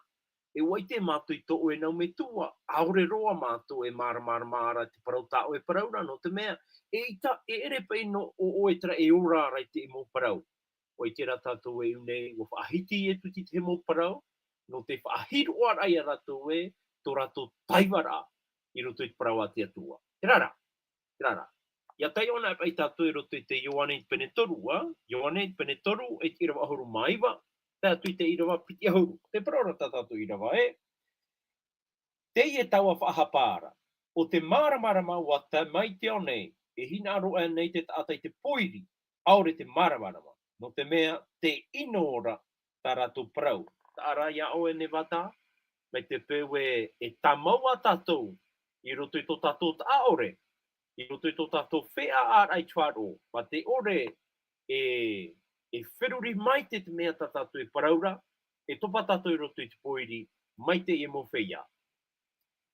E ʻua ʻite mātou i tō ʻoe nau metua, ʻaore roa mātou e māramarama ra te parau tā ʻoe parau ra, nō te mea, eʻita, e ʻere paʻi nō ʻo ʻoe terā e ora ra i te mau parau. ʻUa ʻite rā tātou ē, ʻu nei, ʻua faʻahiti Iesu i te mau parau, nō te faʻahiroʻaraʻa ia rātou ē, tō rātou taivaraʻa i roto i te parau a te Atua. Terā rā, terā rā. ʻIa taiʻo anaʻe paʻi tātou i roto i te Ioane i te pene toru, ā? Ioane i te pene toru, e te ʻīrava ʻahuru mā iva, tae atu i te ʻīrava piti ʻahuru. Tē parau ra tā tātou ʻīrava ē, teie taua faʻahapa ra, ʻo te māramarama ʻua tae mai i te ao nei, e hinaʻaro aʻe nei te taʻata i te pōiri, ʻaore te māramarama, nō te mea tē ʻino ra tā rātou parau. Taʻa ra ia ʻoe Nevada, mai te peu ē, e tāmau ā tātou i roto i tō tātou taʻa ʻore, i roto i tō tātou feiā ʻāraʻa i te faʻaroʻo, mā te ʻore e, e feruri maitaʻi te mea tā tātou e parau ra, e topa tātou i roto i te pōiri, mai teie mau feiā.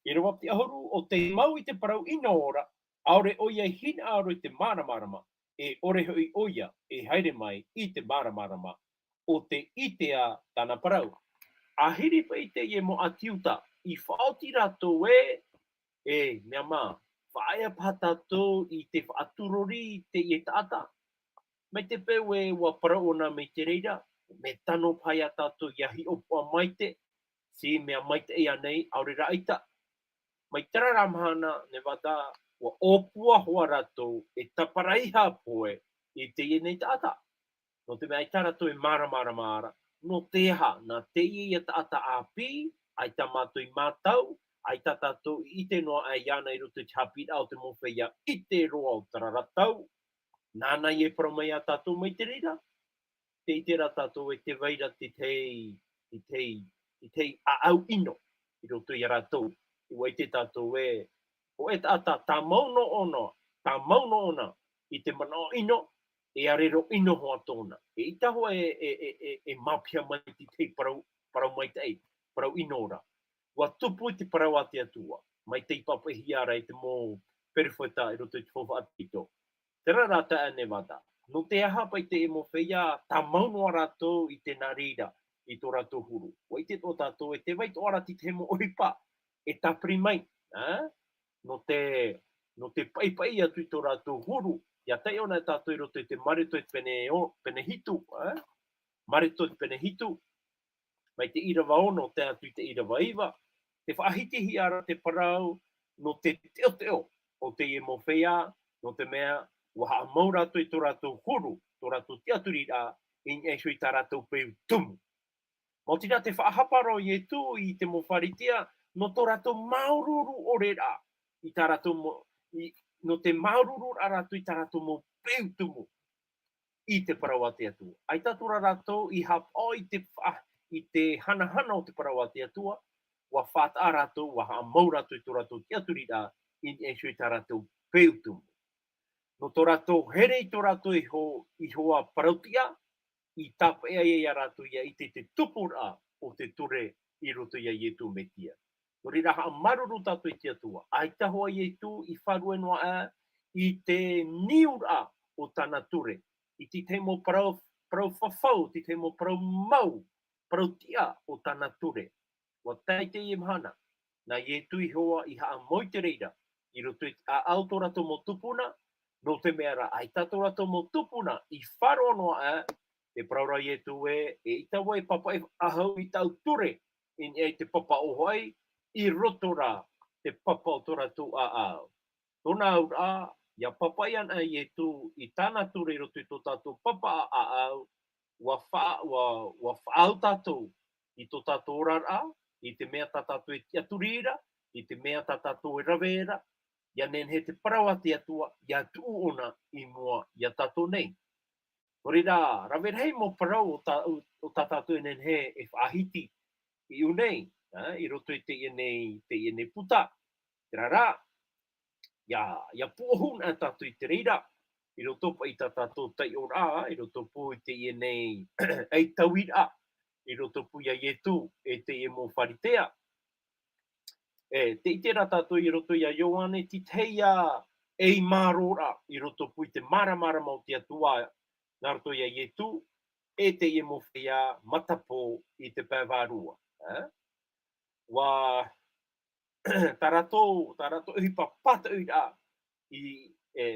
ʻĪrava piti ʻahuru, ʻo tē mau i te parau ʻino ra, ʻaore ʻoia e hinaʻaro i te māramarama, e ʻore hoʻi ʻoia e haere mai i te māramarama, ʻo tē ʻitea tāna parau. ʻĀhiri paʻi teie mau ʻāti Iuta, i faʻaoti rātou ē, e, mea mā, faʻaea paha tātou i te faʻaturori i teie taʻata. Mai te peu ē ʻua parau ʻōna mai te reira, mea tano paha ia tātou ʻia hiʻopoʻa maitaʻi, te mea maitaʻi ānei, ʻaore rā ʻaita. Mai terā ra mahana, Nevada, ʻua ʻōpua hoʻi rātou e tāparahi pohe i teie nei taʻata. Nō te mea ʻaita rātou e māramarama ra, nō te aha, nā teie ia taʻata ʻāpī, ʻaita mātou i mātau, ʻaita tātou i ʻite noa aʻe iāna i roto i te haʻapiʻiraʻa o te mau feiā ʻite roa o terā ra tau. Nāna e parau mai ia tātou mai te reira, tē ʻite ra tātou ē tē vai ra te tahi, te tahi, te tahi ʻāʻau ʻino i roto ia rātou. ʻUa ʻite tātou ē, hōʻē taʻata tāmau noa ʻōna, tāmau noa ʻōna i te manaʻo ʻino, e ʻarero ʻino hoʻi tōna. Eʻita hoʻi e, e, e, e, e māpiha mai te tahi parau, parau maitaʻi, parau ʻino ra. ʻUa tupu i te parau a te Atua. mai te pāpaʻihia ra e te mau perofeta i roto i te faufaʻa ʻāpiti. Terā rā taeaʻe Nevada. Nō te aha paʻi te mau feiā, tāmau noa rātou i te reira i tō rātou huru. ʻUa ʻite atoʻa tātou e tē vai atoʻa ra te tahi mau ʻohipa e tāpiri mai, ā? Nō te, nō te paipai atu i tō rātou huru, ʻia taiʻo na tātou i roto i te Mareko e pene o, pene hitu, ā? Mareko e pene hitu, mai te ʻīrava ono tae atu i te ʻīrava iva, tē faʻahitihia ra te parau nō te teʻoteʻo o teie mau feiā, nō te mea, ʻua haʻamau rātou i tō rātou huru, tō rātou tiʻaturiraʻa, i niʻa iho i tā rātou peu tumu. Maoti rā te faʻahapa ra o Ietu i te mau Pharisea, nō tō rātou māuruuru ʻore ra, i tā rātou mau, i, nō te māuruuru ra rātou i tā rātou mau peu tumu i te parau a te Atua. ʻAita atoʻa ra rātou i haʻapaʻo i te fa-, i te hanahana o te parau a te Atua, ʻua faʻataʻa rātou, ʻua haʻamau rātou i tō rātou tiʻaturiraʻa, i niʻa iho i tā rātou peu tumu. Nō tō rātou here i tō rātou iho, iho ā parau tiʻa, i tāpeʻa ai ia rātou ʻia ʻite i te tupuraʻa o te ture i roto ia Ietu Metia. Nō reira, haʻamāuruuru tātou i te Atua. ʻAita hoʻi Ietu i faʻaruʻe noa aʻe i te niuraʻa o tāna ture. I te tahi mau parau, parau fafau, te tahi mau parau mau, parau tiʻa o tāna ture. ʻUa tae i teie mahana, nā Ietu iho ā i haʻamau i te reira, i roto i te ʻāʻau tō rātou mau tupuna, nō te mea rā, ʻaita tō rātou mau tupuna i faʻaroʻo noa aʻe, tē parau ra Ietu ē, eʻita vau e pāpaʻi faʻahou i tāʻu ture, i niʻa i te papa ʻōfaʻi, i roto rā te papa o tō rātou ʻāʻau. Tōna auraʻa, ʻia pāpaʻi ana Ietu i tāna ture i roto i tō tātou papa ʻāʻau, ʻua fa-, ʻua, ʻua faʻaau tātou i tō tātou oraraʻa, i te mea tā tātou e tiʻaturi ra, i te mea tā tātou e rave ra, ʻia nehenehe te parau a te Atua, ʻia tuʻu ʻōna i mua ia tātou nei. Nō reira, rave rahi mau parau o tā, o tā tātou e nehenehe e faʻahiti i ʻō nei, ā, i roto i teie nei, teie nei puta. Terā rā, ʻia, ʻia pūʻohu na tātou i te reira, i roto paʻi i tā tātou taiʻoraʻa, i roto pū i teie nei ʻaitauiraʻa, i roto pū ia Ietu, e teie mau Pharisea. E, tē ʻite ra tātou i roto ia Ioane, te tahi ā ʻei mārōraʻa, i roto pū i te māramarama o te Atua, nā roto ia Ietu, e teie mau feiā matapō i te pae vārua. Ā? ʻUa, tā rātou, tā rātou ʻohipa pātoʻiraʻa i, e,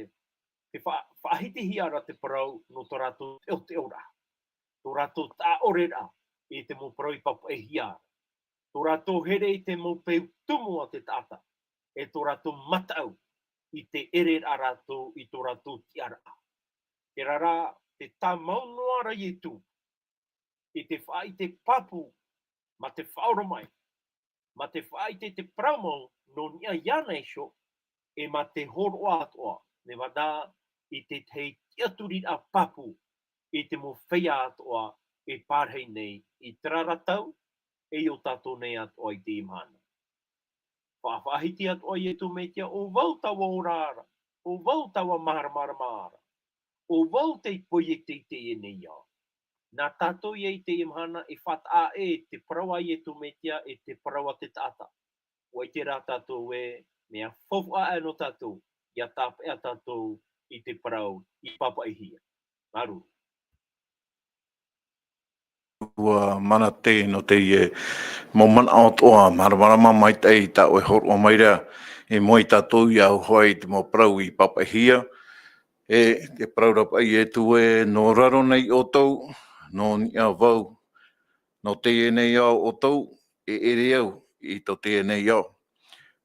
te fa-, faʻahitihia ra te parau nō tō rātou teʻoteʻoraʻa, tō rātou taʻa ʻore ra i te mau parau i pāpaʻihia ra, tō rātou here i te mau peu tumu a te taʻata, e tō rātou mataʻu i te ʻere ra rātou i tō rātou tiʻaraʻa. Terā rā, tē tāmau noa ra Ietu i te faʻaʻite pāpū, mā te faʻaʻoromaʻi, mā te faʻaʻite i te parau mau nō niʻa iāna iho, e mā te hōroʻa atoʻa, Nevada, i te tahi tiʻaturiraʻa pāpū i te mau feiā atoʻa e pārahi nei i terā ra tau, e i ō tātou nei atoʻa i teie mahana. Fa-, faʻahiti atoʻa Ietu Metia, ʻo vau taua ora ra, ʻo vau taua māramarama ra, ʻo vau te poiete i teie nei ao. Nā tātou ia i teie mahana e faʻataʻa ē te parau a Ietu Metia e te parau a te taʻata. ʻUa ʻite rā tātou ē, mea faufaʻa aʻe nō tātou, ʻia tāpeʻa tātou i te parau i pāpaʻihia. Māuruuru. ʻUa mana tē nō teie mau manaʻo atoʻa, māramarama maitaʻi tā ʻoe hōroʻa mai ra, i mua ia tātou ʻia hoʻi i te mau parau i pāpaʻihia, e te parau ra paʻi Ietu ē, nō raro nei ʻoutou, nō niʻa vau, nō teie nei ao ʻoutou, e ʻere au i tō teie nei ao.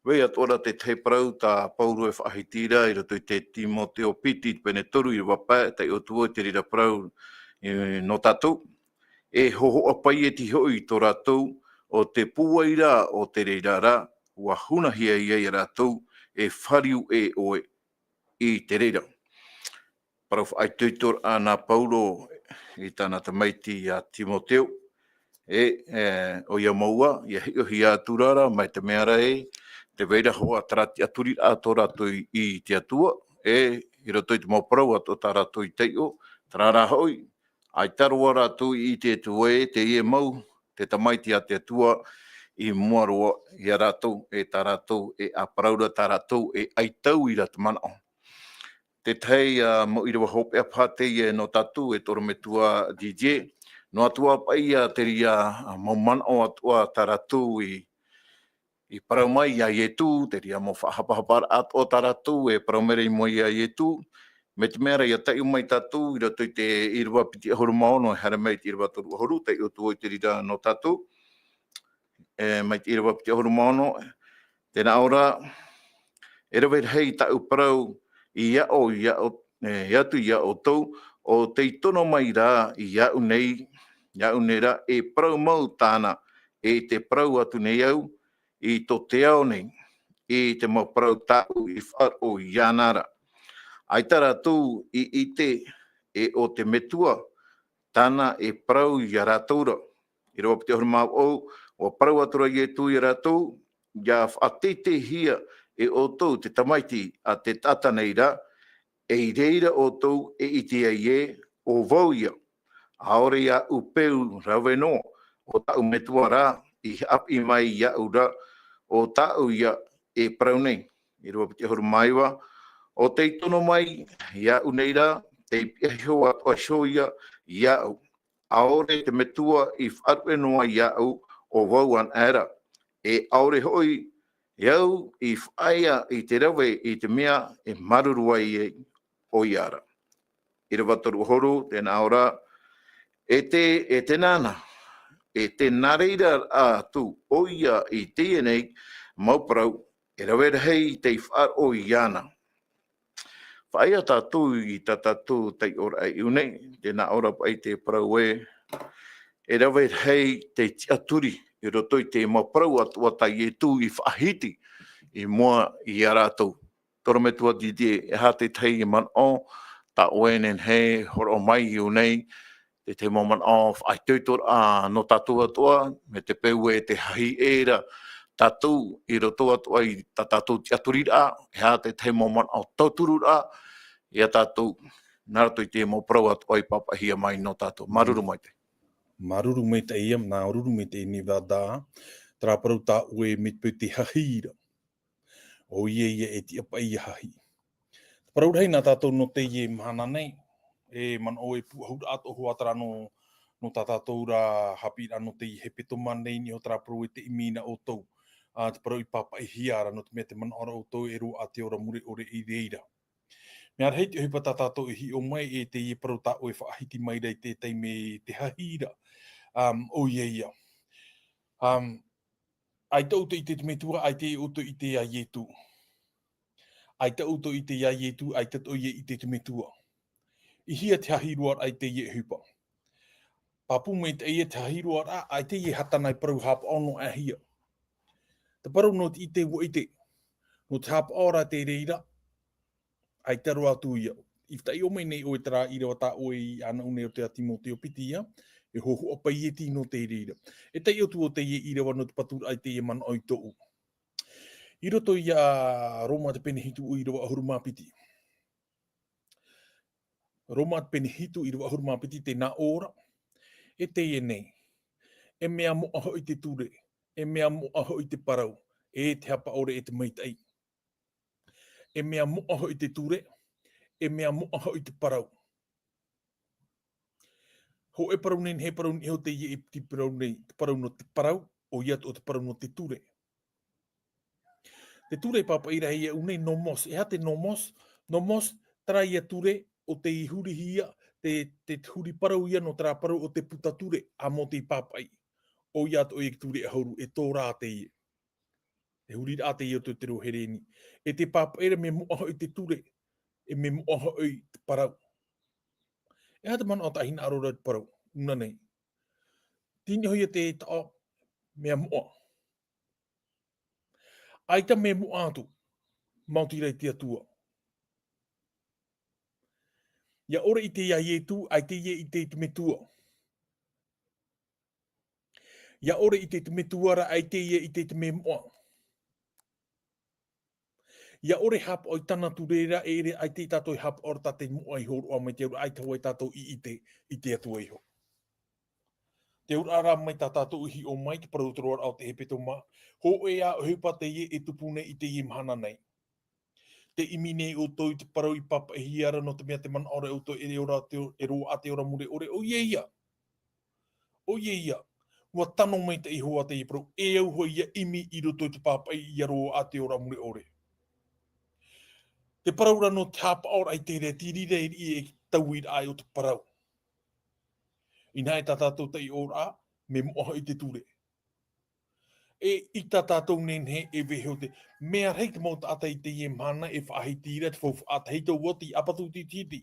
Vai atoʻa ra te tahi parau tā Paulo e faʻahiti ra i roto i te Timoteo piti, pene toru ʻīrava pae, taiʻo atu vau i te reira parau, e, nō tātou. E hōhoʻa paieti hoʻi tō rātou, ʻo te pūai ra o te reira ra, ʻua hunahia ia rātou, e fāriu ʻē ʻoe i te reira. Parau faʻaitoitoraʻa nā Paulo i tāna tamaiti a Timoteo, e, e, ʻoia mau ā, ʻia hiʻohia atu ra ra, mai te mea ra ē, tē vai ra hoʻi terā tiʻaturiraʻa tō rātou i, i te Atua, e, i roto i te mau parau atoʻa tā rātou i taiʻo, terā rā hoʻi, ʻaita roa rātou i ʻite atu ē, teie mau, te tamaiti a te Atua, i mua roa i a rātou, e tā rātou, e ʻāparau ra tā rātou, e ʻaitau i rā te manaʻo. Tētahi, ā, mau ʻīrava hopeʻa paha teie nō tātou e te ʻorometua D J. Noa atu ā paʻi ia te reira, ā, mau manaʻo atoʻa tā rātou i, i parau mai ia Ietu, te reira mau faʻahapahapa atoʻa tā rātou e parau mai ra i mua ia Ietu. Mai te mea ra ʻia taiʻo mai tātou i roto i te ʻīrava piti ʻahuru mā ono, e haere mai i te ʻīrava toru ʻahuru, taiʻo atu i te reira nō tātou. E, mai te ʻīrava piti ʻahuru mā ono, tē nā ʻō ra, e rave rahi tāʻu parau i aʻo, i aʻo, e, atu i a ʻoutou, ʻo tei tono mai rā i aʻu nei, i aʻu nei rā, e parau mau tāna, e te parau atu nei au, i tō te ao nei, i te mau parau tāʻu i faʻaroʻo iāna ra. ʻAita rātou i ʻite, e ʻo te Metua, tāna e parau i a rātou ra. ʻĪrava piti ʻahuru mā vaʻu, ʻua parau atu ra Ietu i a rātou, ʻIa faʻateiteihia e ʻoutou te tamaiti a te taʻata nei ra, e i reira ʻoutou e ʻite ai ē, ʻo vau ia. ʻAore ia ʻu peu rave noa, ʻo tāʻu Metua rā, i haʻapiʻi mai i aʻu ra, ʻo tāʻu ia e parau nei. ʻĪrava piti ʻahuru mā iva, ʻo tei tono mai i aʻu nei ra, tei pihaʻi iho atoʻa iho ia i aʻu. ʻAore te Metua i faʻaruʻe noa i aʻu, ʻo vau anaʻe ra. E ʻaore hoʻi au i faʻaea i te rave i te mea e māuruuru ai ʻoia ra. ʻĪrava toru ʻahuru, tē nā ʻō ra, e te, e te nāna, e tē nā reira atu ʻoia i teie nei mau parau, e rave rahi tei faʻaroʻo iāna. Faʻaea tātou i tā tātou taiʻoraʻa i ʻō nei, tē nā ʻō ra paʻi te parau ē, e rave rahi te tiʻaturi i roto i te mau parau atoʻa tā Ietu i faʻahiti i mua i a rātou. Te ʻorometua D J, e aha tētahi manaʻo tā ʻoe e nehenehe e hōroʻa mai i ʻō nei, tētahi mau manaʻo faʻaitoitoraʻa nō tātou atoʻa, mai te peu e tē hahi ʻē ra tātou i roto atoʻa i tā tātou tiʻaturiraʻa, e aha tētahi mau manaʻo tautururaʻa ia tātou, nā roto i te mau parau atoʻa i pāpaʻihia mai nō tātou. Māuruuru maitaʻi. Māuruuru maitaʻi ia, māuruuru maitaʻi Nevada, terā parau tā ʻoe mai te peu tē hahi ra. ʻOia ia e tiʻa paʻi ʻia hahi. Te parau rahi nā tātou nō teie mahana nei, e manaʻo e pūʻohu atoʻa hoʻi terā nō, nō tā tātou ra haʻapiʻiraʻa nō teie hepetoma nei, niʻa iho terā parau e te ʻimi nā ʻoutou. Ā, te parau i pāpaʻihia ra nō te mea tē manaʻo ra ʻoutou e roaʻa te ora mure ʻore i reira. Mea rahi te ʻohipa tā tātou e hiʻo mai e teie parau tā ʻoe e faʻahiti mai ra i te taime tē hahi ra. Um, ʻoia ia. Um, ʻAita ʻoutou i ʻite te Metua, ʻaita ʻoutou i ʻite ia Ietu. ʻAita ʻoutou i ʻite ia Ietu, ʻaita atoʻa ʻoutou i ʻite te Metua. I hea te hahi roa ra i teie ʻohipa? Pāpū maitaʻi ia te hahi roa ra, ʻaita e hātana i parau haʻapaʻo noa aʻe hia. Te parau nō te ʻite ʻua ʻite. Nō te haʻapaʻo ra te reira, ʻaita roa atu ia. I taiʻo mai nei ʻoe terā ʻīrava tā ʻoe i ʻānaʻu nei o te Timoteo piti ia, e hōhoʻa paʻi e tino te reira. E taiʻo atu ʻo teie ʻīrava nō te paturaʻa i teie manaʻo i tōʻu. I roto ia Roma te pene hitu ʻīrava ʻahuru mā piti. Roma te pene hitu ʻīrava ʻahuru mā piti tē nā ʻō ra. E teie nei. E mea moʻa hoʻi te ture. E mea moʻa hoʻi te parau. E te haʻapaʻo ʻore e te maitaʻi. E mea moʻa hoʻi te ture, e mea moʻa hoʻi te parau. Hōʻē parau nei, he parau nei, ʻo teie e piti parau nei, te parau nō te parau, ʻoia atoʻa te parau nō te ture. Te ture e pāpaʻi ra ia ʻu nei, nomos, e aha te nomos, nomos, terā ia ture, ʻo tei hurihia, te, te huri parau ia nō terā parau ʻo te puta ture, ʻa Mōte i pāpaʻi. ʻOia atoʻa ia te ture ʻahuru, e tō rā teie. E huriraʻa teie o te reo Hereni. E te pāpaʻi ra mea moʻa hoʻi te ture, e mea moʻa hoʻi te parau. E aha te manaʻo tā hinaʻaro ra te parau, ʻuna nei. Tini hoʻi ia te taʻo, mea moʻa. ʻAita mea moʻa atu, maoti rā i te Atua. ʻIa ʻore i ʻite ia Ietu, ʻaita ia i ʻite i te Metua. ʻIa ʻore i ʻite i te Metua ra, ʻaita ia i ʻite i te mea moʻa. ʻIa ʻore haʻapaʻo i tāna ture ra, e ʻere ʻaita ia tātou e haʻapaʻo ra tā te moʻa i hōroʻa mai te auraʻa, ʻaita hoʻi tātou i ʻite i te Atua iho. Te auraʻa rā mai tā tātou i hiʻo mai, te parau o te roaraʻa o te hepetoma, hōʻē ā ʻohipa teie e tupu nei i teie mahana nei. Tē ʻimi nei ʻoutou i te parau i pāpaʻihia ra, nō te mea te manaʻo ra ʻoutou e roaʻa te, e roaʻa te ora mure ʻore, ʻoia ia. ʻOia ia. ʻUa tano maitaʻi ihoā teie parau, e au hoʻi ʻia ʻimi i roto i te pāpaʻi ʻia roaʻa te ora mure ʻore. Te parau ra nō te haʻapaʻoraʻa i te reira, te reira e riʻi e te tauiraʻa o te parau. Inaha e tā tātou taiʻoraʻa, mea moʻa hoʻi te ture. E ʻaita tātou nehenehe e vaiiho te, mea rahi te mau taʻata i teie mahana e faʻahiti ra te faufaʻa tahito ʻua tei ʻapatu i te hitihiti.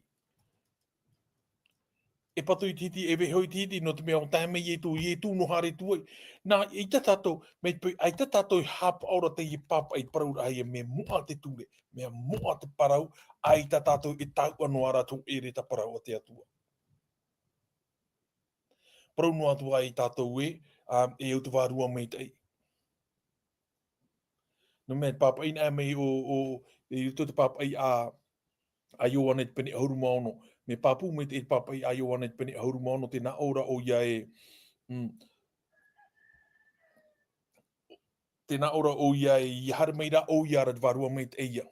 E patu i te hiti, e vaiiho i te hiti, nō te mea ʻua tae mai Ietu, Ietu nō haere atu ai. Nā, ʻaita tātou, mai te peu, ʻaita tātou e haʻapaʻo ra teie pāpaʻi parauraʻa ia, mea moʻa te ture, mea moʻa te parau, ʻaita tātou e taʻua noa ra tō ʻere tā parau a te Atua. Parau noa atu ai tātou ē, ā, e au te Vārua Maitaʻi. Nō te mea, pāpaʻi anaʻe mai ʻo, ʻo, i roto i te pāpaʻi a, a Ioane i te pene ʻahuru mā ono. Mea pāpū mai te pāpaʻi a Ioane i te pene ʻahuru mā ono, tē nā ʻō ra ʻoia e, mm, tē nā ʻō ra ʻoia e, ʻia haere mai rā ʻoia ra te Vārua Maitaʻi ia.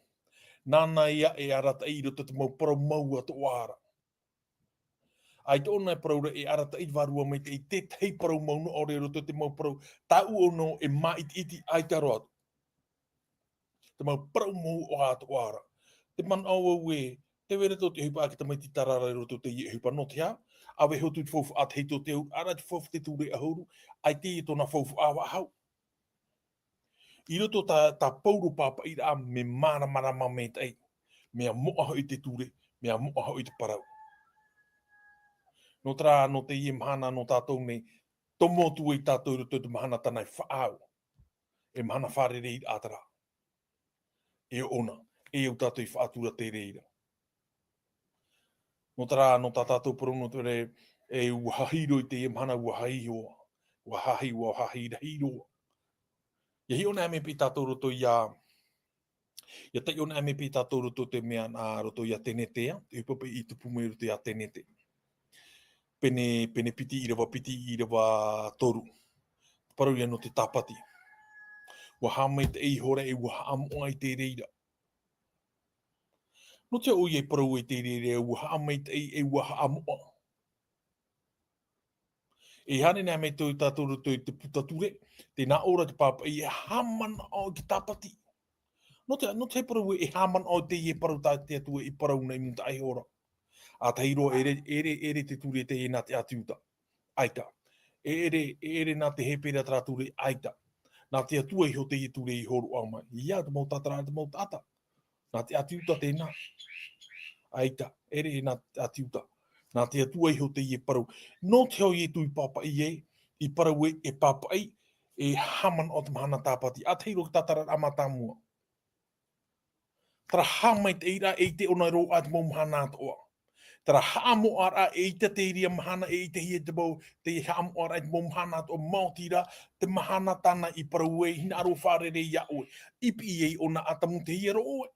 Nāna ia e arataʻi i roto i te mau parau mau atoʻa ra. ʻAita ʻōna e parau ra e arataʻi te Vārua Maitaʻi i te tahi parau mau noa ʻore i roto i te mau parau tāʻu ʻōna e māʻitiʻiti ʻaita roa atu. Te mau parau mau atoʻa ra. Te manaʻo au ē, tē vai ra tō te ʻohipa a te tamaiti tarara i roto i teie ʻohipa, nō te aha, ʻa vaiiho atu te faufaʻa tahito, te au, ʻaita te faufaʻa te ture ʻahuru, ʻaita e tōna faufaʻa faʻahou. I roto tā, tā Pauro pāpaʻiraʻa, mea māramarama maitaʻi, mea moʻa hoʻi te ture, mea moʻa hoʻi te parau. Nō terā, nō teie mahana, nō tātou nei, tomo atu ai tātou i roto i te mahana tāna e faʻaau. E mahana fārereiraʻa terā. E ʻōna, e au tātou i faʻatura te reira. Nō terā, nō tā tātou parau nō te reira, e ʻua hahi roa i teie mahana, ʻua hahi roa, ʻua hahi, ʻua hahi rahi roa. ʻIa hiʻo anaʻe mai paʻi tātou roto ia, ʻia taiʻo anaʻe mai paʻi tātou roto te mea, ā, roto ia Tenetea, te ʻohipa paʻi i tupu mai roto ia Tenete. Pene, pene piti ʻīrava piti ʻīrava toru. Parau ia nō te tāpati. ʻUa haʻamaitaʻi ihora e ʻua haʻamoʻa i te reira. Nō te aha ʻoia e parau i te reira e ʻua haʻamaitaʻi e ʻua haʻamoʻa? E haere anaʻe mai tātou roto i te puta ture, tē nā ʻō ra te pāpaʻi e haʻamanaʻo i te tāpati. Nō te, nō te parau e haʻamanaʻo i teie parau tā te Atua i parau nei i mūtaʻa ihora. ʻA tahi roa, ʻere, ʻere, ʻere te ture teie nā te ʻĀti Iuta. ʻAita. E ʻere, e ʻere nā te Hepera terā ture, ʻaita. Nā te Atua iho teie ture i hōroʻa mai. ʻIa te mau tātararaʻa, te mau taʻata. Nā te ʻĀti Iuta tēnā. ʻAita, ʻere nā te ʻĀti Iuta. Nā te Atua iho teie parau. Nō te aha Ietu i pāpaʻi ai, i parau e, e pāpaʻi, e haʻamanaʻo te mahana tāpati. ʻA tahi roa te tātararaʻa mātāmua. Terā haʻamaitaʻiraʻa e ʻite ʻōna e roaʻa te mau mahana atoʻa. Terā haʻamoʻaraʻa e ʻite te reira mahana, e ʻitehia te mau, te haʻamoʻaraʻa i te mau mahana atoʻa, maoti rā, te mahana tāna i parau ai, hinaʻaro fārerei ia ʻoe. I piʻi ai ʻōna ʻa tāmau te hiero ʻoe.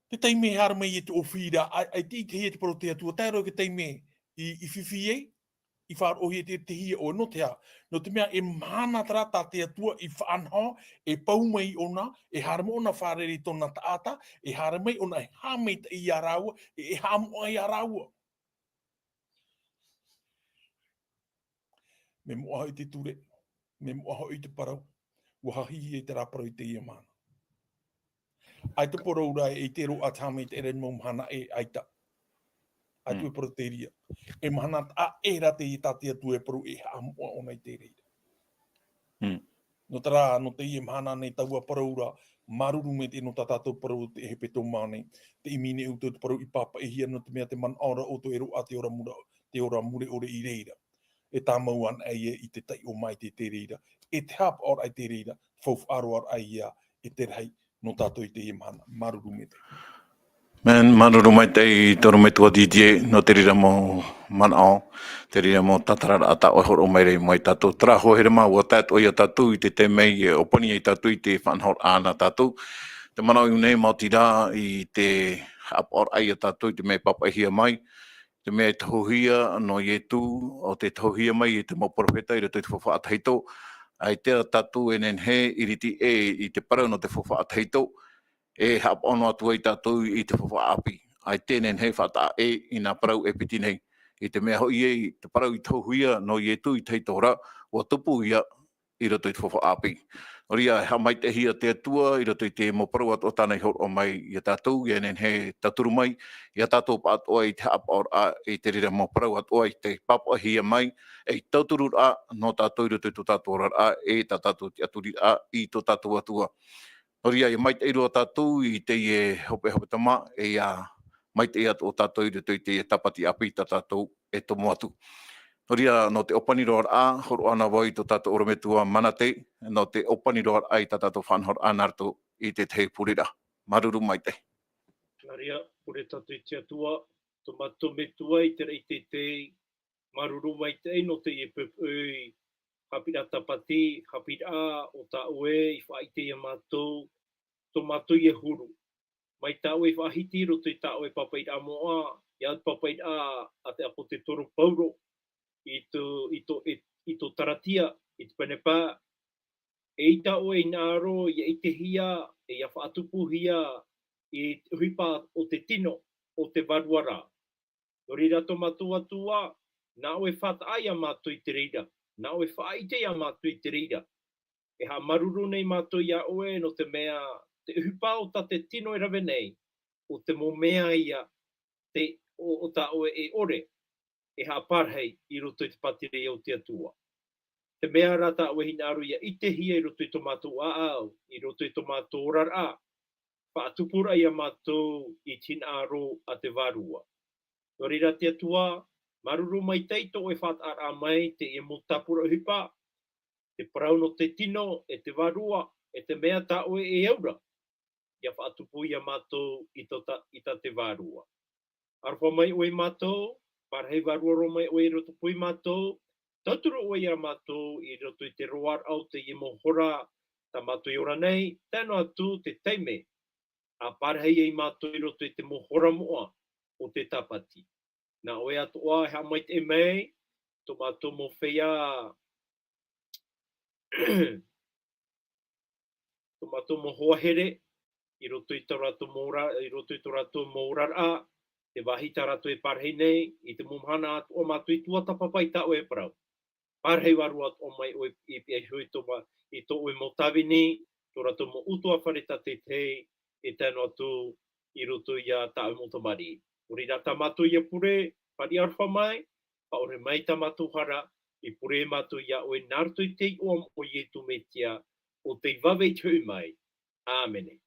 Te taime e haere mai e te ʻōfī ra, ʻa, ʻa, i te, i te hia te parau te Atua, tae roa i te taime i, i fifi ai, i faʻaroʻohia te, te hia ʻoe, nō te aha? Nō te mea e mahana terā tā te Atua i faʻanaho, e pau mai ʻōna, e haere mai ʻōna fārerei tōna taʻata, e haere mai ʻōna e haʻamaitaʻi ia rāua, e, e haʻamoʻa ia rāua. Mea moʻa hoʻi te ture, mea moʻa hoʻi te parau, ʻua hahihi ai terā parau i teie mahana. ʻAita te parau ra e ʻite roa te haʻamaitaʻiraʻa i te mau mahana e ʻaita. ʻAita e parau te reira. E mahana taʻa ʻē rā teie tā te Atua e parau e haʻamoʻa ʻōna i te reira. Nō terā, nō teie mahana nei taua parau ra, māuruuru maitaʻi nō tā tātou parau o te hepetoma nei, tē ʻimi nei ʻoutou te parau i pāpaʻihia nō te mea tē manaʻo ra ʻoutou e roaʻa te ora mure, te ora mure ʻore i reira. E tāmau anaʻe ia i te taiʻo maitaʻi te reira, e te haʻapaʻoraʻa i te reira, faufaʻa roa ia e te rahi nō tātou i teie mahana. Māuruuru maitaʻi. Mea māuruuru maitaʻi te ʻorometua Didier, nō te reira mau manaʻo, te reira mau tātararaʻa tā ʻoe e hōroʻa mai ra ia tātou. Terā hoa here mā, ʻua tae atoʻa ia tātou i te taime e ʻōpani ai tātou i te faʻanahoraʻa nā tātou. Te manaʻo i ʻō nei, maoti rā i te haʻapaʻoraʻa ia tātou i te mea i pāpaʻihia mai, te mea e tohuhia nō Ietu, ʻo tē tohuhia mai e te mau perofeta i roto i te faufaʻa tahito, ʻaita tātou e nehenehe e ʻiriti ʻē i te parau nō te faufaʻa tahito, e haʻapaʻo noa atu ai tātou i te faufaʻa ʻāpī. ʻAita e nehenehe e faʻataʻa ʻē i nā parau e piti nei. I te mea hoʻi ē, te parau i tohuhia nō Ietu i te tahito ra, ʻua tupu ia i roto i te faufaʻa ʻāpī. Nō reira, e haʻamaitaʻihia te Atua i roto i te mau parau atoʻa tāna i hōroʻa mai ia tātou, ʻia nehenehe e tauturu mai ia tātou pāʻatoʻa i te haʻapaʻoraʻa i te reira mau parau atoʻa i te pāpaʻihia mai, ei tautururaʻa nō tātou i roto i tō tātou oraraʻa, e tā tātou tiʻaturiraʻa i tō tātou Atua. Nō reira, ʻia maitaʻi roa tātou i teie hopeʻa hepetoma, e ʻia maitaʻi atoʻa tātou i roto i teie tāpati ʻāpī tā tātou e tomo atu. Nō reira, nō te ʻōpani roa ra, hōroʻa na vau i tō tātou ʻorometua Manate, nō te ʻōpani roa ra i tā tātou faʻanahoraʻa nā roto i te tahi pure ra. Māuruuru maitaʻi. Nā reira, pure tātou i te Atua, tō mātou Metua i te raʻi teitei, māuruuru maitaʻi nō teie poʻipoʻi haʻapiʻiraʻa tāpati, haʻapiʻiraʻa ʻo tā ʻoe i faʻaʻite ia mātou, tō mātou ia huru. Mai tā ʻoe i faʻahiti i roto i tā ʻoe pāpaʻiraʻa moʻa, ia te pāpaʻiraʻa a te ʻāpōsetolo Paulo, i tō, i tō, i, i tō Kalatia, i te pene paʻi, eʻita ʻoe i hinaʻaro ʻia ʻitehia, e ʻia faʻatupuhia i te ʻohipa o te tino, o te vārua ra. Nō reira tō mātou Atua, nā ʻoe e faʻataʻa ia mātou i te reira, nā ʻoe e faʻaʻite ia mātou i te reira. E haʻamāuruuru nei mātou ia ʻoe, nō te mea, te ʻohipa o tā te tino e rave nei, ʻo te mau mea ia, te, ʻo, ʻo tā ʻoe e ʻore, e haʻapārahi i roto i te pātireia o te Atua. Te mea rā tā ʻoe e hinaʻaro ʻia ʻitehia i roto i tō mātou ʻāʻau, i roto i tō mātou oraraʻa, faʻatupuraʻa ia mātou i te hinaʻaro a te Vārua. Nō reira te Atua, māuruuru maitaʻi tō ʻoe faʻataʻaraʻa mai teie mau tāpura ʻohipa, te parau nō te tino, e te Vārua, e te mea tā ʻoe e aura, ʻia faʻatupu ia mātou i tō ta-, i tā te Vārua. Aroha mai ʻoe ia mātou, parahi vārua roa mai ʻoe i roto pū ia mātou, tauturu ʻoe ia mātou i roto i te roaraʻa o teie mau hora, tā mātou e ora nei, tae noa atu te taime, ʻa parahi ai mātou i roto i te mau hora moʻa o te Tāpati. Nā ʻoe atoʻa e haʻamaitaʻi mai, tō mātou mau feiā, tō mātou mau hoa here, i roto i tō rātou mau ora-, i roto i tō rātou mau oraraʻa, te vāhi tā rātou e parahi nei, i te mau mahana atoʻa mātou i tuatāpapa i tā ʻoe parau. Parahi vārua atoʻa mai ʻoe i pihaʻi iho i tō ma-, i tō ʻoe mau tāvini, tō rātou mau ʻutuāfare tātaʻitahi, e tae noa atu i roto ia tā ʻoe mau tamariʻi. Nō reira tā mātou ia pure, fāriʻi aroha mai, faʻaʻore mai tā mātou hara, i pure mātou ia ʻoe nā roto i te iʻoa o Ietu Metia, ʻo tei vave i te hoʻi mai. ʻĀmene.